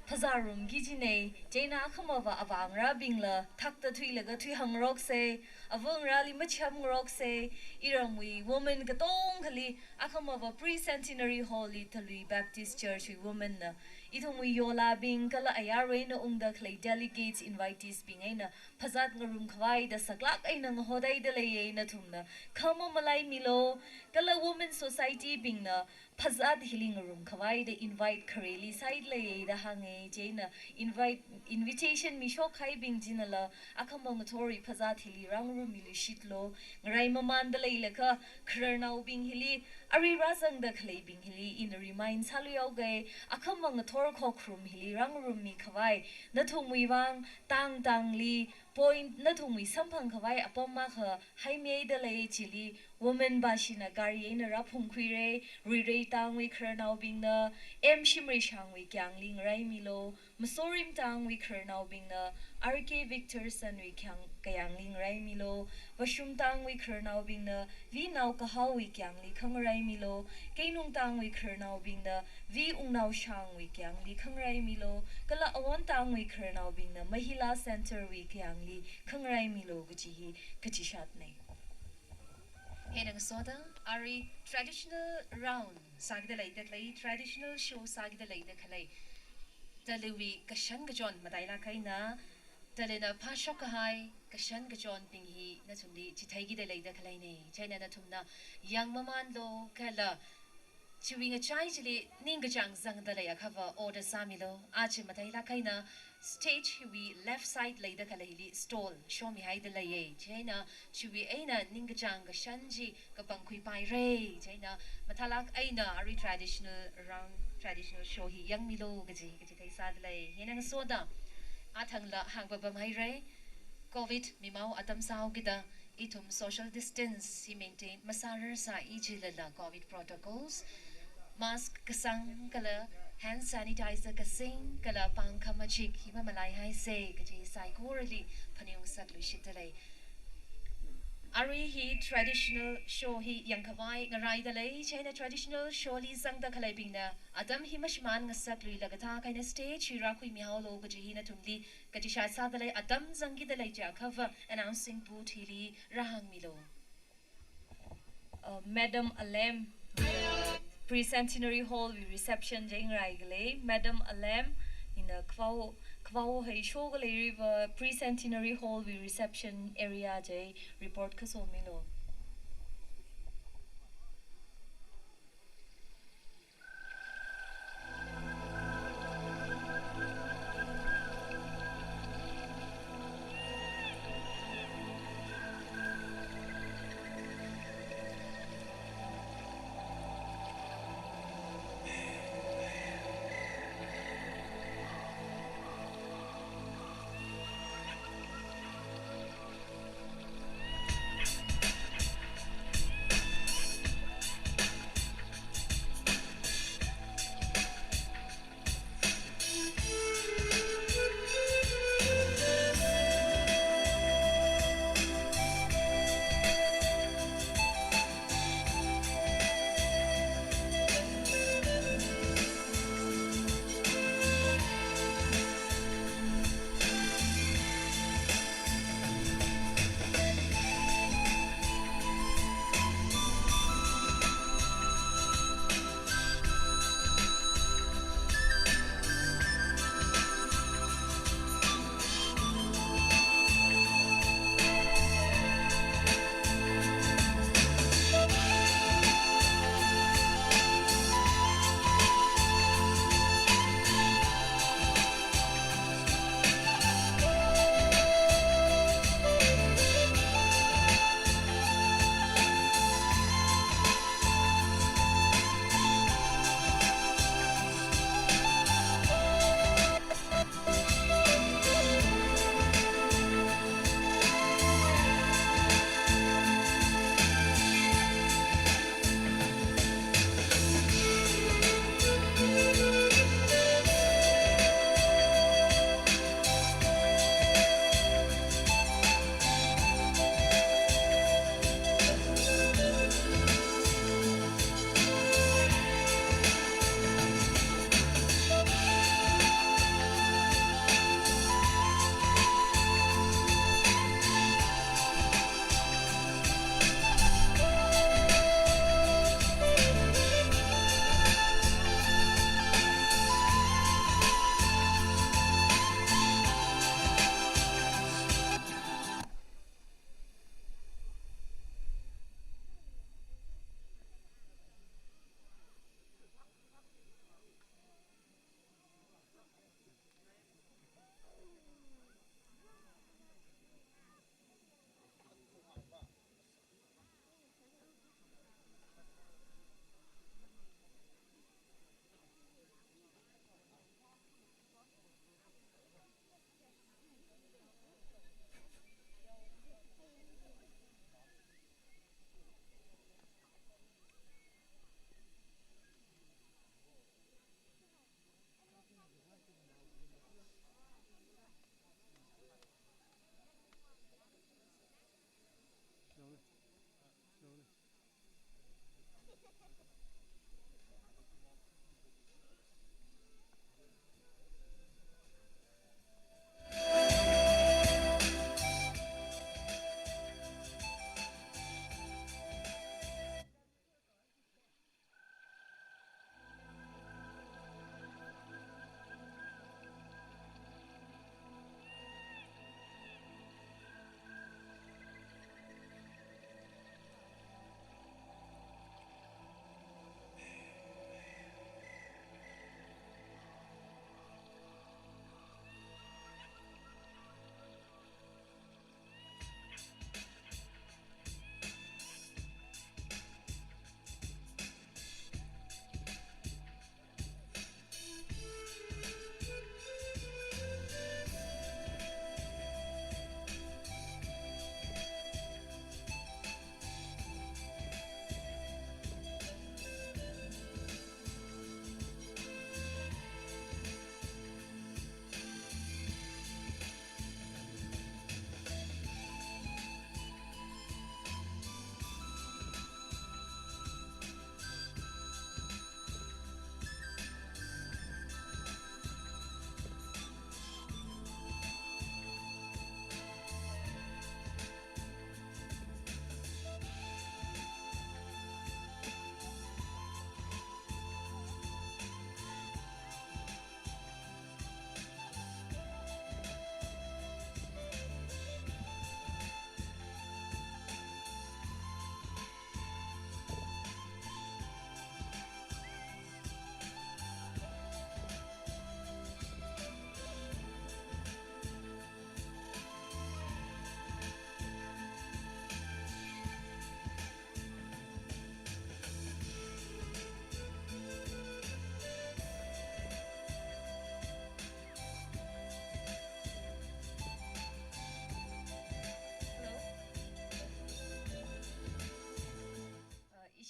phazārumki kajina. Chieina akhamava avāngarābingla thakta thuilaga thuihāngaroksa, avāngarāli machamngaroksa. Iramwui women katongali akhamava Pre-Centenary Hall li Talui Baptist Church wui women na ithumwui yolabing kala ayarwui eina ungda khalei delegates, invitees bing eina phazat ngarumkhavai da saklāk eina ngahodaida leiya. Nathumna khamamalaimilu, kala women society bingna phazat hili ngarumkhavai da invite khareli sāda leiya da hānga. Chieina invite, invitation mishokkahaibing chinala akhama ngathorwui phazat hili rāngarummiluishitlu. Ngarai mamanda leilakha khararnaobing hili Arui rāzangda khaleibing hili ina remind sāluihaoga, akhama ngathor khokharum hili rāngarummi khavai, nathumwui vang tang tangli point, nathumwui samphang khavai apam akha haimihaida lei. Chili women bus shina gari eina rāphungkhuira. Ruirei tangwui khararnaobingna M Shimreishangwui kayāngli ngaraimilu. Mizoram tangwui khararnaobingna R K Victorson wui kayāng, kayāngli ngaraimilu. Vashum tangwui khararnaobingna V Naokahaowui kayāngli khangaraimilu. Keinung tangwui khararnaobingna V Wungnaoshangwui kayāngli khangaraimilu. Kala Awon tangwui khararnaobingna Mahila Centre wui kayāngli khangaraimilu kaji hi kachishatna. Hina ngasoda, arui traditional round sākida leida khalei, traditional show sākida leida khalei Taliwui kashan kachon matailāk eina, Talina phāshok kahai kashan kachonbing hi nathumli chitheikida leida khaleina. Chieina nathumna yangmamanlu kala chiwui ngachai chili ningkachāng zangda leiakhava order sāmilu. Aja matailāk eina stage hiwui left side leida khaleili stall shomihaida leiya. Chieina chiwui eina ningkachāng kashan chi kapangkhuipaira. Chieina mathālāk eina arui traditional round, traditional show hi yangmilu kaji, kaji theisāda lei. Hina ngasoda, athangla hāngpapamhaira. Covid mimao atam sāhaokida, ithum social distance hi maintain masārarsai jilala Covid protocols, mask kasang kala hand sanitizer kasing kala pāng khamachik hi mamalaihaisa kaji saikorali phaningungsakluishitda lei. Arui hi traditional show hi yangkhavai ngaraida lei. Chieina traditional show li zangda khaleibingna atam hi mashimānngasakluila kathā kahaina stage hi rākhuimihaolu kaji hi nathumli kachishat sāda lei. Atam zangkida lei jiakhava announcing booth hili rāhāngmilu. Uh, Madam Alem, uh, Pre-Centenary Hall wui reception chi ngarai khalei, Madam Alem, ina kavao, kavao hei show khalei riva Pre-Centenary Hall wui reception area chi report kasomilu.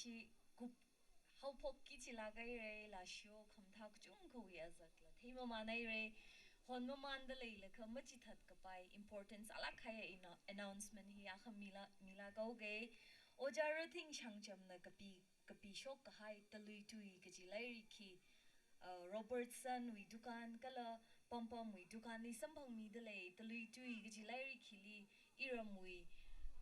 Chi kup haophokki chilāk haira, lashio khamathā kachungkhawui azakla theimamān haira. Honmamānda leilakha machithat kapai importance alāk kahai ina-, announcement hi akha mila, mila kaoga. Ojā Rathing Shangchamna kapi, kapishok kahai Talui Tui kaji lairik hi, uh, Robertson wui dukan kala Pampam wui dukanli samphangmida lei. Talui Tui kaji lairik hili iramwui,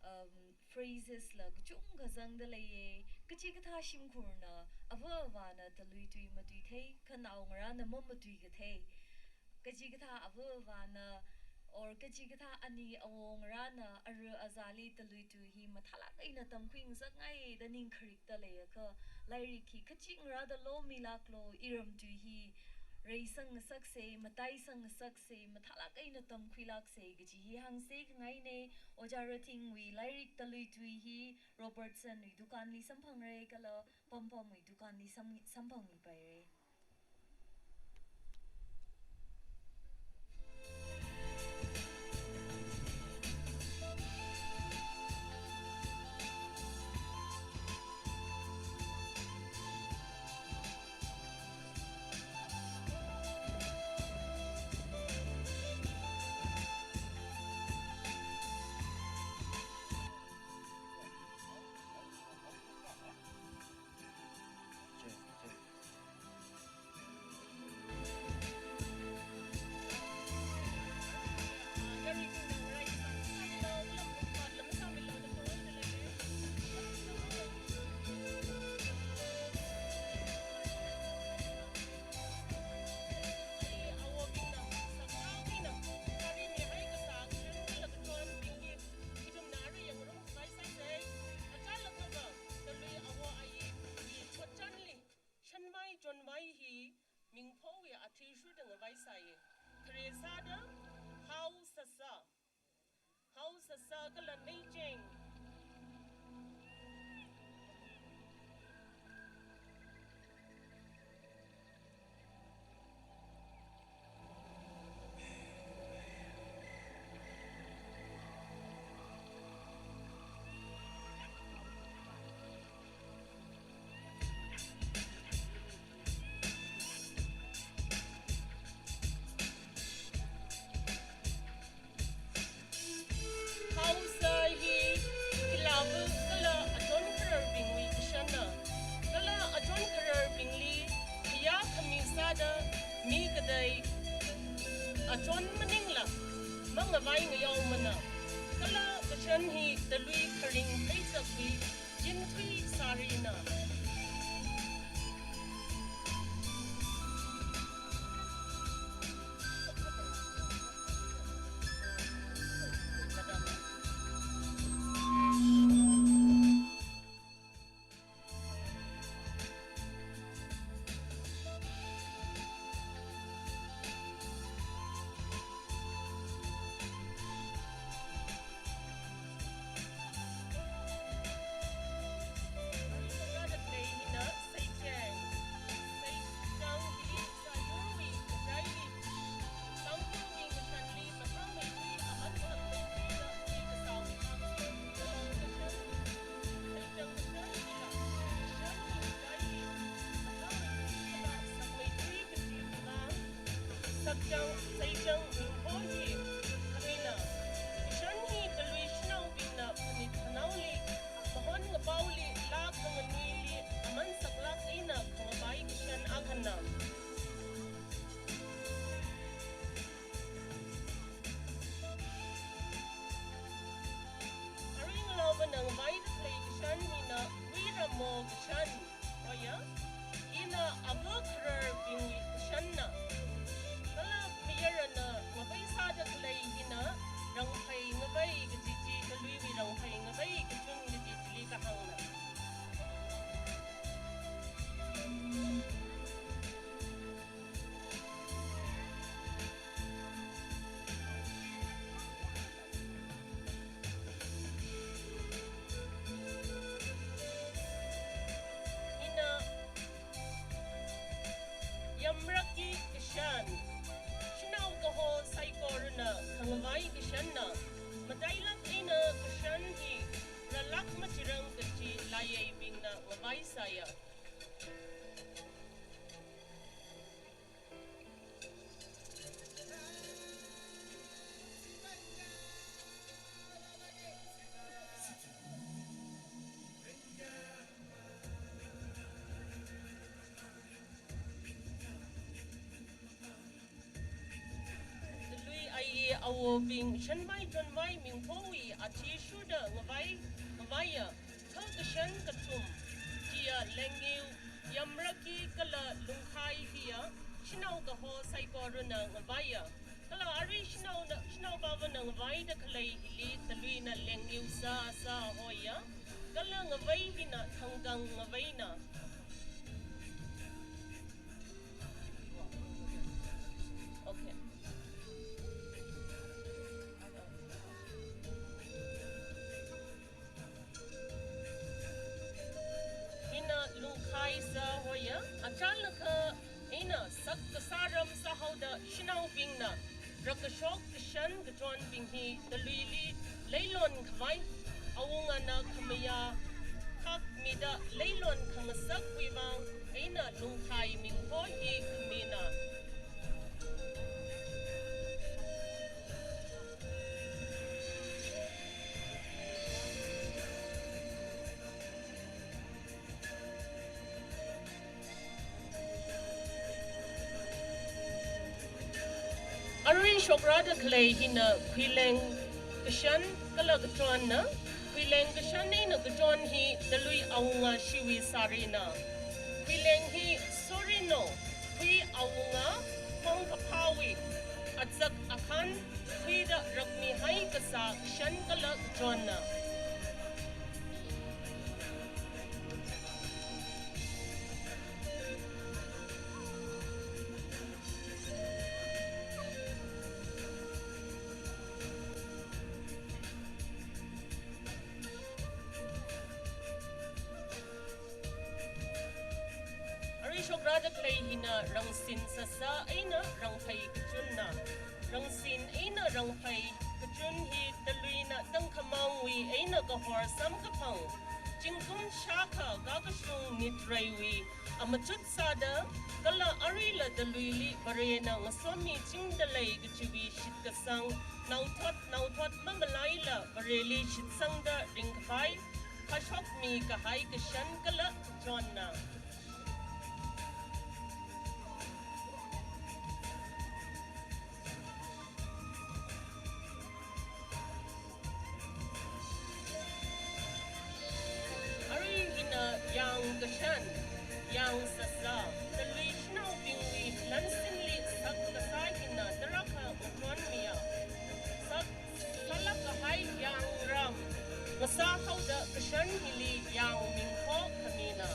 um, phrases la kachungkha zangda leiya. Kachikathā shimkhurna, ava avāna talui tui matuithei, kha naongarāna mamatui kathei. Kachikathā ava avāna, or kachikathā ani awo ngarāna, ara azāli talui tui hi mathālāk eina tamkhui ngasakngai da ning kharik da leiakha, lairik hi kachik ngarāda lomilāklu, iram tui hi reisang ngasaksa, mataisang ngasaksa, mathālāk eina tamkhuilāksa kaji hi hāngsa khangaina. Ojā Rathingwui lairik Talui Tui hi Robertson wui dukanli samphangra kala Pampam wui dukanli sam-, samphangmipaira. Shanvai chonvai hi mingphowui athishurda ngavai sāya. Khare sāda, hao sasa. Hao sasa kala neicheng. Hao sa hi khilāva kala achon khararbingwui kashanna. Kala achon khararbingli khayā khami sāda mi katei achon maningla mangavai ngayaomana. Kala kashan hi talui kharing pheizakwui chinthui sārina. Sakchang, seichang, ringpho hi khamina. Kashan hi talui shanaobingna phanit phanaoli, mahon ngapaoli, laa khanganuili, aman saklāk eina khangavai kashan akhana. Aringlaovana ngavaida khalei kashan hina, Wui Ramo kashan. Oya, ina ava khararbingwui kashanna. Kala mayarana ngavai sāda khalei hina, rangphei ngavai kaji chi, taluiwui rangphei ngavai kachun kaji chili kahāngna. Ina yamrakki kashan, shanao kaho saikorana khangavai kashanna, matailāk eina kashan hi rālāk machirang kaji layeibing ngavaisāya. Talui ayi awobing shanvai chonvai mingphowui athishurda ngavai, ngavaiya, thao kashan kathum, chiya Lengngiu, Yamraki kala Lungkhai hiya, shanao kaho saikorana ngavaiya. Kala arui shanaona, shanaopāvana ngavaida khalei hili, taluina Lengngiu sā sāhoya. Kala ngavai hina Thangkang ngavaina. Okay. Hina Lungkhai sāhoya, achālakha eina sak kasā ram sāhaoda shanaobingna, rakashok kashan kachonbing hi taluili leilon khavai, awungana khamayā khak mida leilon khangasakwui vang eina Lungkhai mingpho hi khamina. Arui shokrada khalei hina Khuileng kashan kala kachonna, Khuileng kashan eina kachon hi talui awunga shiwui sārina. Khuileng hi sorino, khui awunga, khong kaphāwui, azak akhan, khuida rakmihai kasā kashan kala kachonna. Arui shokrada khalei hina Rangsin sāsā eina Rangphei kachunna. Rangsin eina Rangphei kachun hi taluina tangkhamangwui eina kahor samkaphang, zingkum shākha kakashung nitreiwui amachut sāda, kala aruila taluili Varena ngasomichingda lei kachiwui shitkasang, naothot naothot mamalaila Vareli shitsangda ringkhavai, phashokmi kahai kashan kala kachonna. Arui hina Yang kashan, Yang sāsā, talui shanaobingwui lansinli sak kasā hina tarākha ngachonmiya. Sak sālāk kahai Yang ram ngasāhaoda kashan hili Yang mingpho khamina.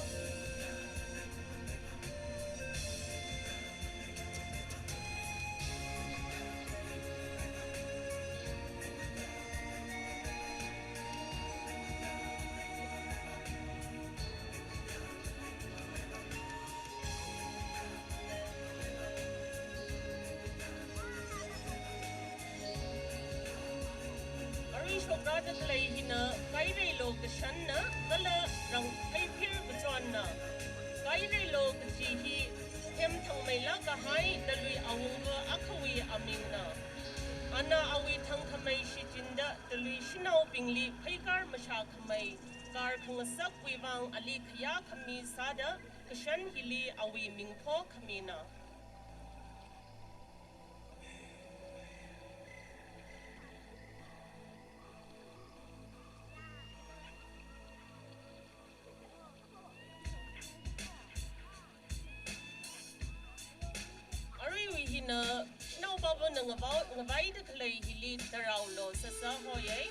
Arui shokrada khalei hina Kaireilo kashanna, kala Rangpheiphir kachonna. Kaireilo kachi hi themthangmeilāk kahai talui awungva akhawui amingna. Ana awui thangkhamei shichinda talui shanaobingli pheikar mashākhamei, kar khangasakwui vang ali khayā khami sāda kashan hili awui mingpho khamina. Aruiwui hina, shanaopāvana ngavao-, ngavaida khalei hili Taraolo sāsā hoyei,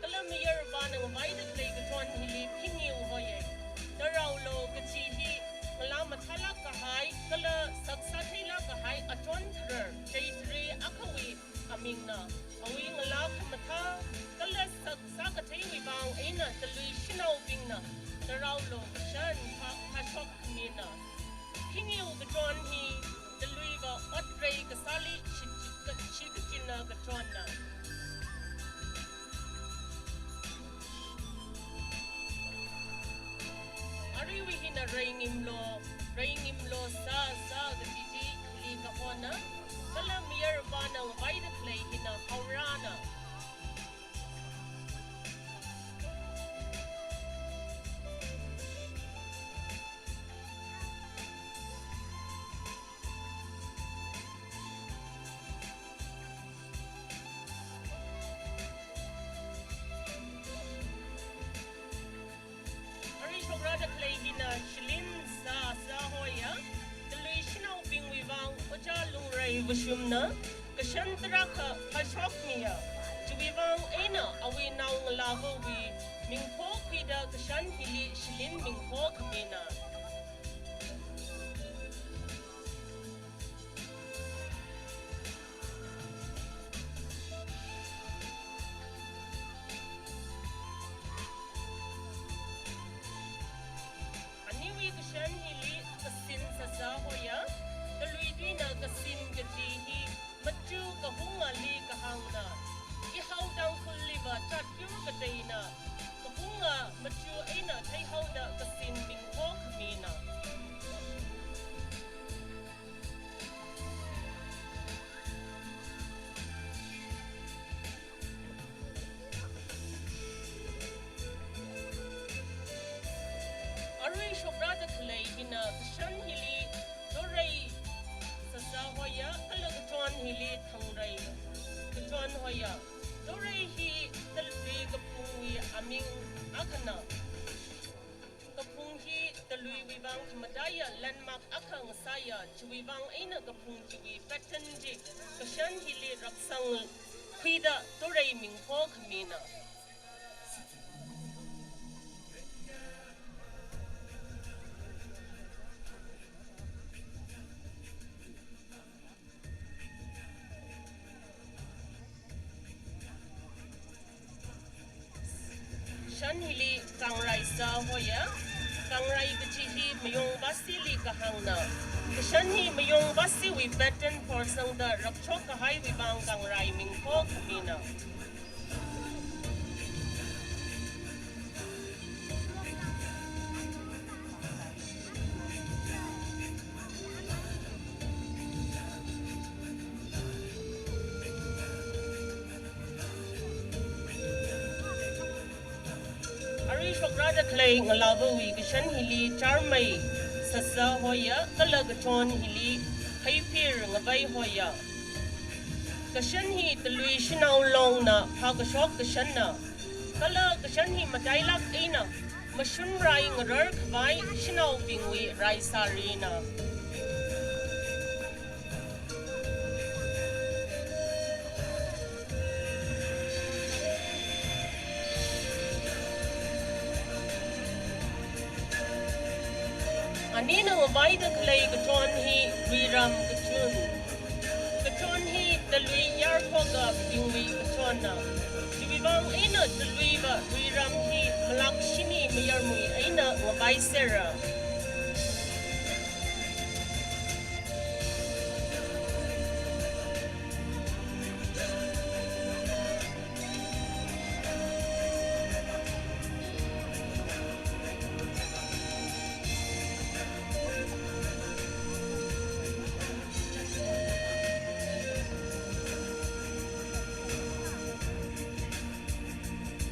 kala mayarvana ngavaida khalei kachon hili Phingiu hoyei. Taraolo kachi hi ngalā mathālāk kahai, kala sak sātheilāk kahai achon tharar, chei tharei akhawui amingna. Awui ngalā khamathā, kala sak sākatheiwui vang eina talui shanaobingna Taraolo kashan pha-, phashok khamina. Phingiu kachon hi taluiva otrei kasāli shi-, shi-, shikachinna kachonna. Reingimlo, reingimlo sā sā kaji chi hili kahona, kala mayarvana ngavaida khalei hina haorana. Arui shokrada khalei hina shilin sā sā hoya, talui shanaobingwui vang Ojā Lungrei Vashumna kashan tarākha phashokmiya. Chiwui vang eina awui naongalāvawui mingpho khuida kashan hili shilin mingpho khamina. Aniwui kashan hili kasin sāsā hoya, taluituina kasin kaji hi machu kahungali kahāngna, ihao Tangkhulliva chatkiu kateina, kahunga machu eina theihaoda kasin mingpho khamina. Arui shokrada khalei hina kashan hili dorei sāsā hoya, kala kachon hili thangrei kachon hoya. Dorei hi talui kaphungwui aming akhana. Kaphung hi taluiwui vang khamataiya landmark akha ngasāya, chiwui vang eina kaphung chiwui pattern chi kashan hili raksang khuida dorei mingpho khamina. Shan hili kangrai sā hoya, kangrai kachi hi mayong vasili kahāngna. Kashan hi mayong vasiwui pattern phorsangda rakchok kahaiwui vang kangrai mingpho khamina. Arui shokrada khalei ngalāvawui kashan hili charmei sāsā hoya, kala kachon hili heiphir ngavai hoya. Kashan hi talui shanao longna phākashok kashanna. Kala kashan hi matailak eina mashun rai ngarar khavai shanaobingwui raisārina. Anina ngavaida khalei kachon hi Ruiram kachon. Kachon hi talui yarkhokabingwui kachonna. Chiwui vang eina taluiva Ruiram hi malak shini mayarmui eina ngavai sera.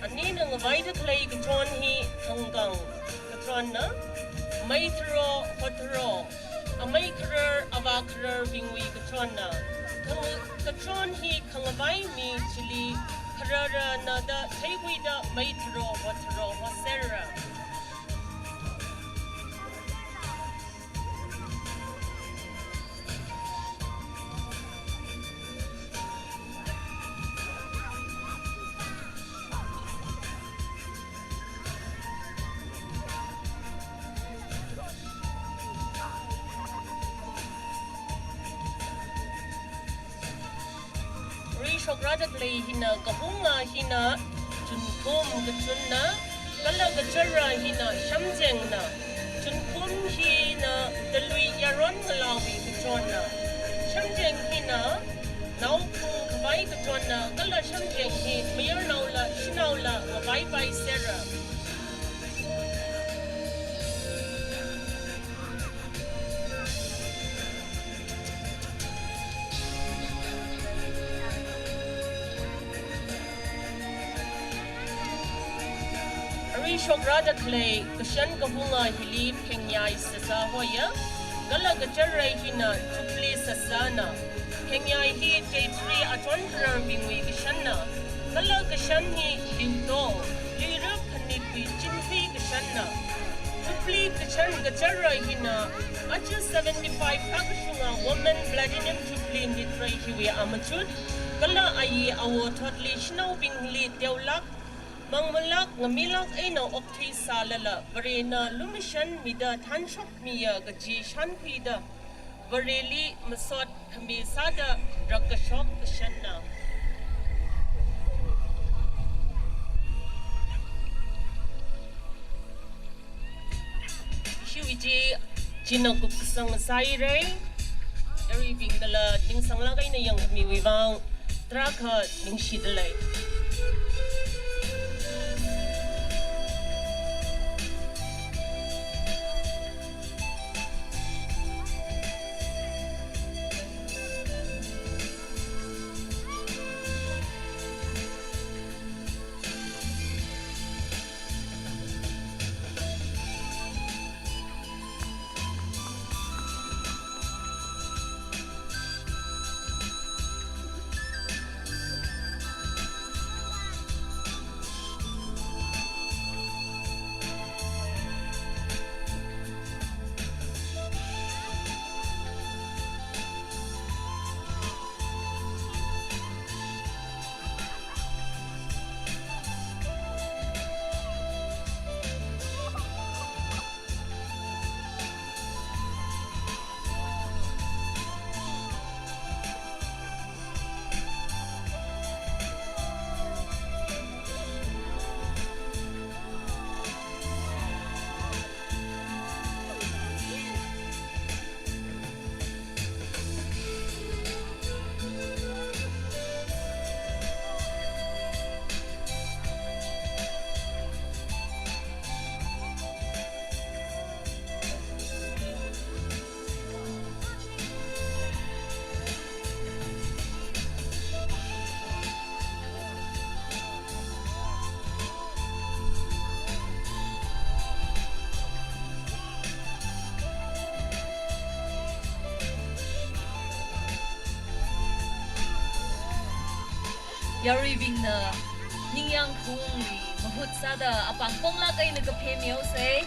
Anina ngavaida khalei kachon hi Thangkang kachonna, mei tharo, hot tharo, amei kharar, avā khararbingwui kachonna. Thang-, kachon hi khangavai mi chili khararana da theikhuida mei tharo, hot tharo hosera. Ri shokrada khalei hina kahunga hina Chunkhum kachonna, kala kachara hina Shamjengna. Chunkhum hina talui yaron ngalāwui kachonna. Shamjeng hina naophung khavai kachonna, kala Shamjeng hi mayarnaola shanaola ngavaipai sera. Shokrāda khalei kashan kahunga hili phengyai sāsā hoya, kala kacharrai hina Jubilee sāsāna. Phengyai hi Jaitri achon thararbingwui kashanna, kala kashan hi Liuto, Luirap Khanitwui chingthui kashanna. Jubilee kashan kacharrai hina, aja seventy-five thākashunga Women Platinum Jubilee nitrai hiwui amachut, kala ayi awo thotli shanaobingli teolāk, mangmalāk, ngamilāk eina okthui sālala, Varena lumashanmida thanshokmiya kaji shānkhuida, Vareli masot khami sāda rākashok kashanna. Ishiwui chi, china kupkasang sāhaira. Yaruibingnala ningsanglāk eina yangkhamiwui vang tarākha ningshida lei. Yaruibingna ningyāng khaungli mahut sāda apāng ponglāk eina kaphemihaosa.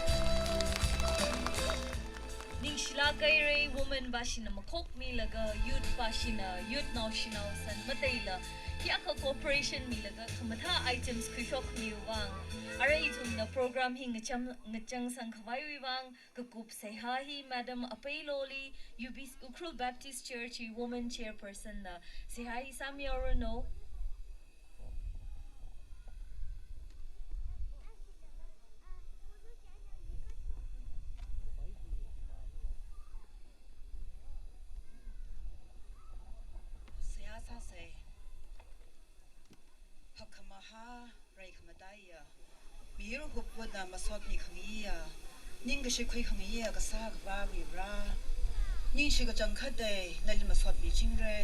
Ningshilāk haira, women vāshina makhokmilaga, youth vāshina, youth naoshinao san mateila, kayākha cooperation milaga, khamathā items khuishokmiwui vang. Arui ithumna program hi ngacham, ngachangsang khavaiwui vang, kakup seihā hi Madam Apeiloli, U B C, Ukhrul Baptist Church hi Women Chairperson na seihā hi sāmihaoranu. Seihā sāsa. Hakkhamahā, reikhamataiya, miyur hupvana masotmi khangayiya, ningkashi khuikhangaiya kasā Akhava Vare, ningshi kachangkhatei nali masotmichingra.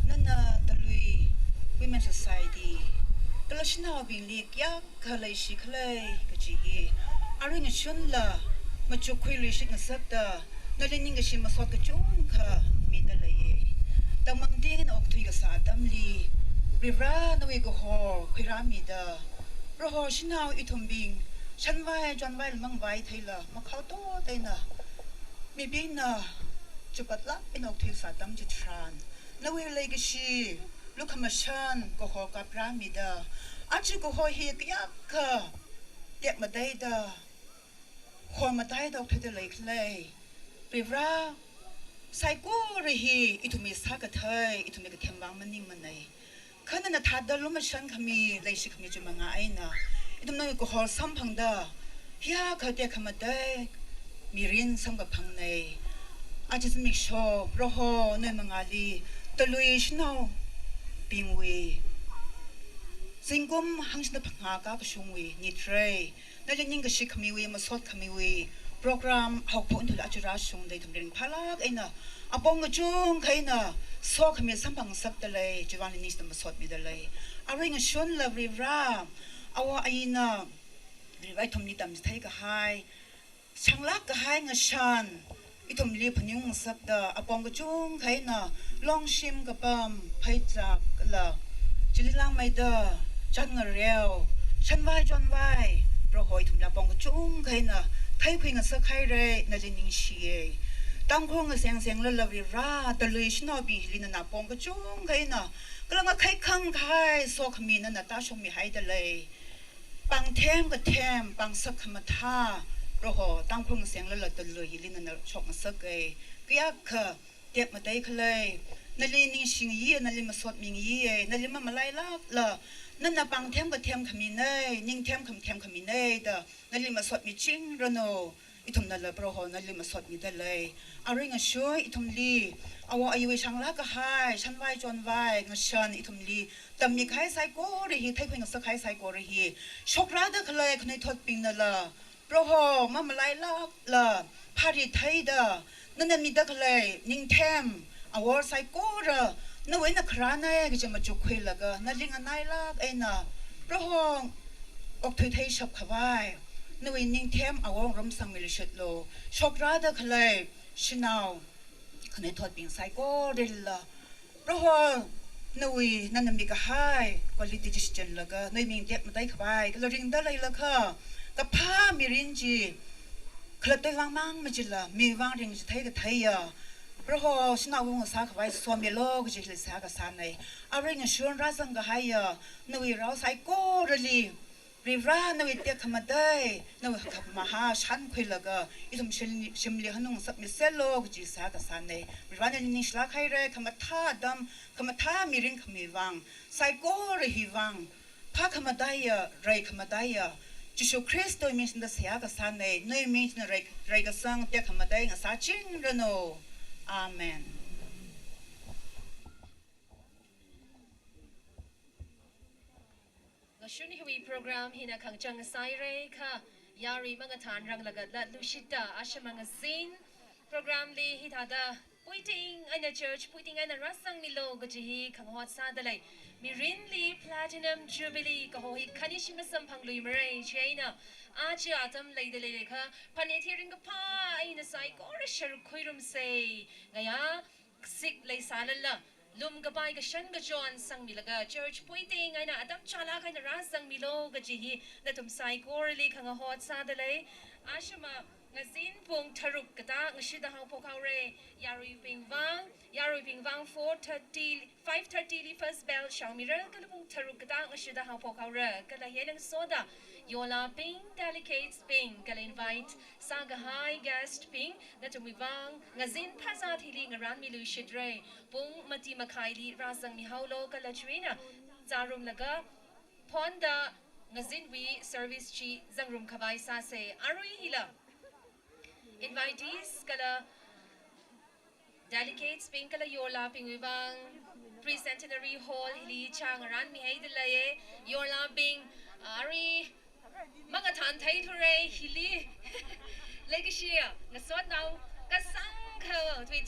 Nana Talui Women Society kala shanaobingli kayākha leishikhala kaji hi arui ngashunla machukkhuiluishit ngasakta, nali ningkashi masot kachungkha mida leiya. Tangmang tingna okthui kasā atamli, Vare nawui kahor khuirāmida, Proho shanao ithumbing shanvai chonvai lamangvai theila makhao toteina, mibingna chupatlāk eina okthui sā atam chitharan, nawui leikashi lukhamashan kahor kaprāmida, aja kahor hi kayākha tekmataida, hormataida okthuida leikhala. Vare, saikora hi ithumwui sākathei, ithumwui kathemvang maningmanei. Kha nana thāda lumashan khami, leishi khami chimang eina, ithumna kahor samphangda, hiyākha tekhamatei mirin samkaphangnei. Aja zimiksho, Proho nawui mangāli, Talui shanaobingwui zingkum hangshida phangā kakashungwui nitrai, nali ningkashi khamiwui, masot khamiwui program haophok eina thuila aja rāshungda ithum ringphālāk eina, apong kachungkha eina sokhami samphangngasakda lei, chiwui vang nali ningshida masotmida lei. Arui ngashunla Vare, awo ayina Rivai ithumli tamchithei kahai, shanglāk kahai ngashan, ithumli phaningung ngasakta, apong kachungkha eina, longshim kapam, phaichak kala, chili langmeida, chān ngareo, shanvai chonvai, Proho ithumli apong kachungkha eina, theikhui ngasak haira, nali ningshiya. Tangkhul ngaseng senglala Varivara, talui shanaobing hili nana apong kachungkha eina, kala ngakhai khang kahai, sokhami nana tāshungmi haida lei. Pāngthem kathem, pāngsak khamathā, Proho, Tangkhul ngasenglala talui hili nana shokngasaka. Kayākha tekmatei khalei, nali ningshingayi, nali masotmi ngayi, nali mamalailākla, nana pāngthem kathem khamina, ningthem khamathem khamina da, nali masotmichingranu, ithumnala Proho, nali masotmida lei. Arui ngashan ithumli, awo ayuwui shanglāk kahai, shanvai chonvai, ngashan ithumli, tammi kahai saikora hi, theikhui ngasak kahai saikora hi, shokrada khalei khanuithotbingnala, Proho, mamalailākla, phari theida, nana mida khalei, ningthem, awor saikora, nawui eina kharāna kaji machukkhuilaga, nali nganailāk eina, Proho, okthui theishap khavai, nawui ningthem awor ngarumsangmiluishitlu, shokrada khalei, shanao, khanuithotbing saikoralila, Proho, nawui, nana mikahai, quality chi shichinlaga, nawui ming tekmatei khavai, kala ringda leilakha, kaphā mirin chi, khalattawui vang mang machila, miwui vang ringchithei katheiya, Proho, shanao ngasā khavai somilu kaji hili seihā kasāna. Arui ngashan rāzang kahaiya, nawui rao saikorali, Varivara nawui tekhamatei, nawui hakkhamahā shānkhuilaga, ithum shim-, shimli hanung ngasakmiselu kaji seihā kasāna. Varivara nali ningshilāk haira, khamathā atam, khamathā mirin khamiwui vang, saikora hiwui vang, phākhamataiya, reikhamataiya, Jishu Khristawui ming singda seihā kasāna, nawui ming singda rei, reikasang tekhamatei ngasāchingranu. Amen. Ngashan hiwui program hina khangachang sāhaira kha, yarui mangathan ranglaga latluishitta, ashama ngazin program li hithāda, puiting eina church, puiting eina rāzangmilu kaji hi khangahot sāda lei. Mirinli Platinum Jubilee kaho hi khani shim masamphangluimara, chieina, aja atam leida leilakha, phanit hi ringkaphā eina saikora sharuk khuirumsa, ngayā, sik leisālala, lum kapai kashan kachon sangmilaga, church puiting eina atam chālāk eina rāzangmilu kaji hi nathum saikorali khangahot sāda lei. Ashama ngazin pung tharuk katā ngashida haophok haora, yaruibing vang, yaruibing vang four thirty, five thirty li first bell shaomira, kala pung tharuk katā ngashida haophok haora, kala hi eina ngasoda, yolabing, delegates bing, kala invite sākahai guest bing, nathumwui vang, ngazin phazā hili ngarānmiluishitra, pung mati makhaili rāzangmihaolu, kala chiwui eina, zārumlaga, phonda ngazinwui service chi zangrum khavai sāsa. Arui hila, invitees kala delegates bing kala yorlabingwui vang, Pre-Centenary Hall hili chāngarānmihaida leiya, yorlabing, arui mangathan theithura hili, leikashiya, ngasotnao, kasāngkha, twenty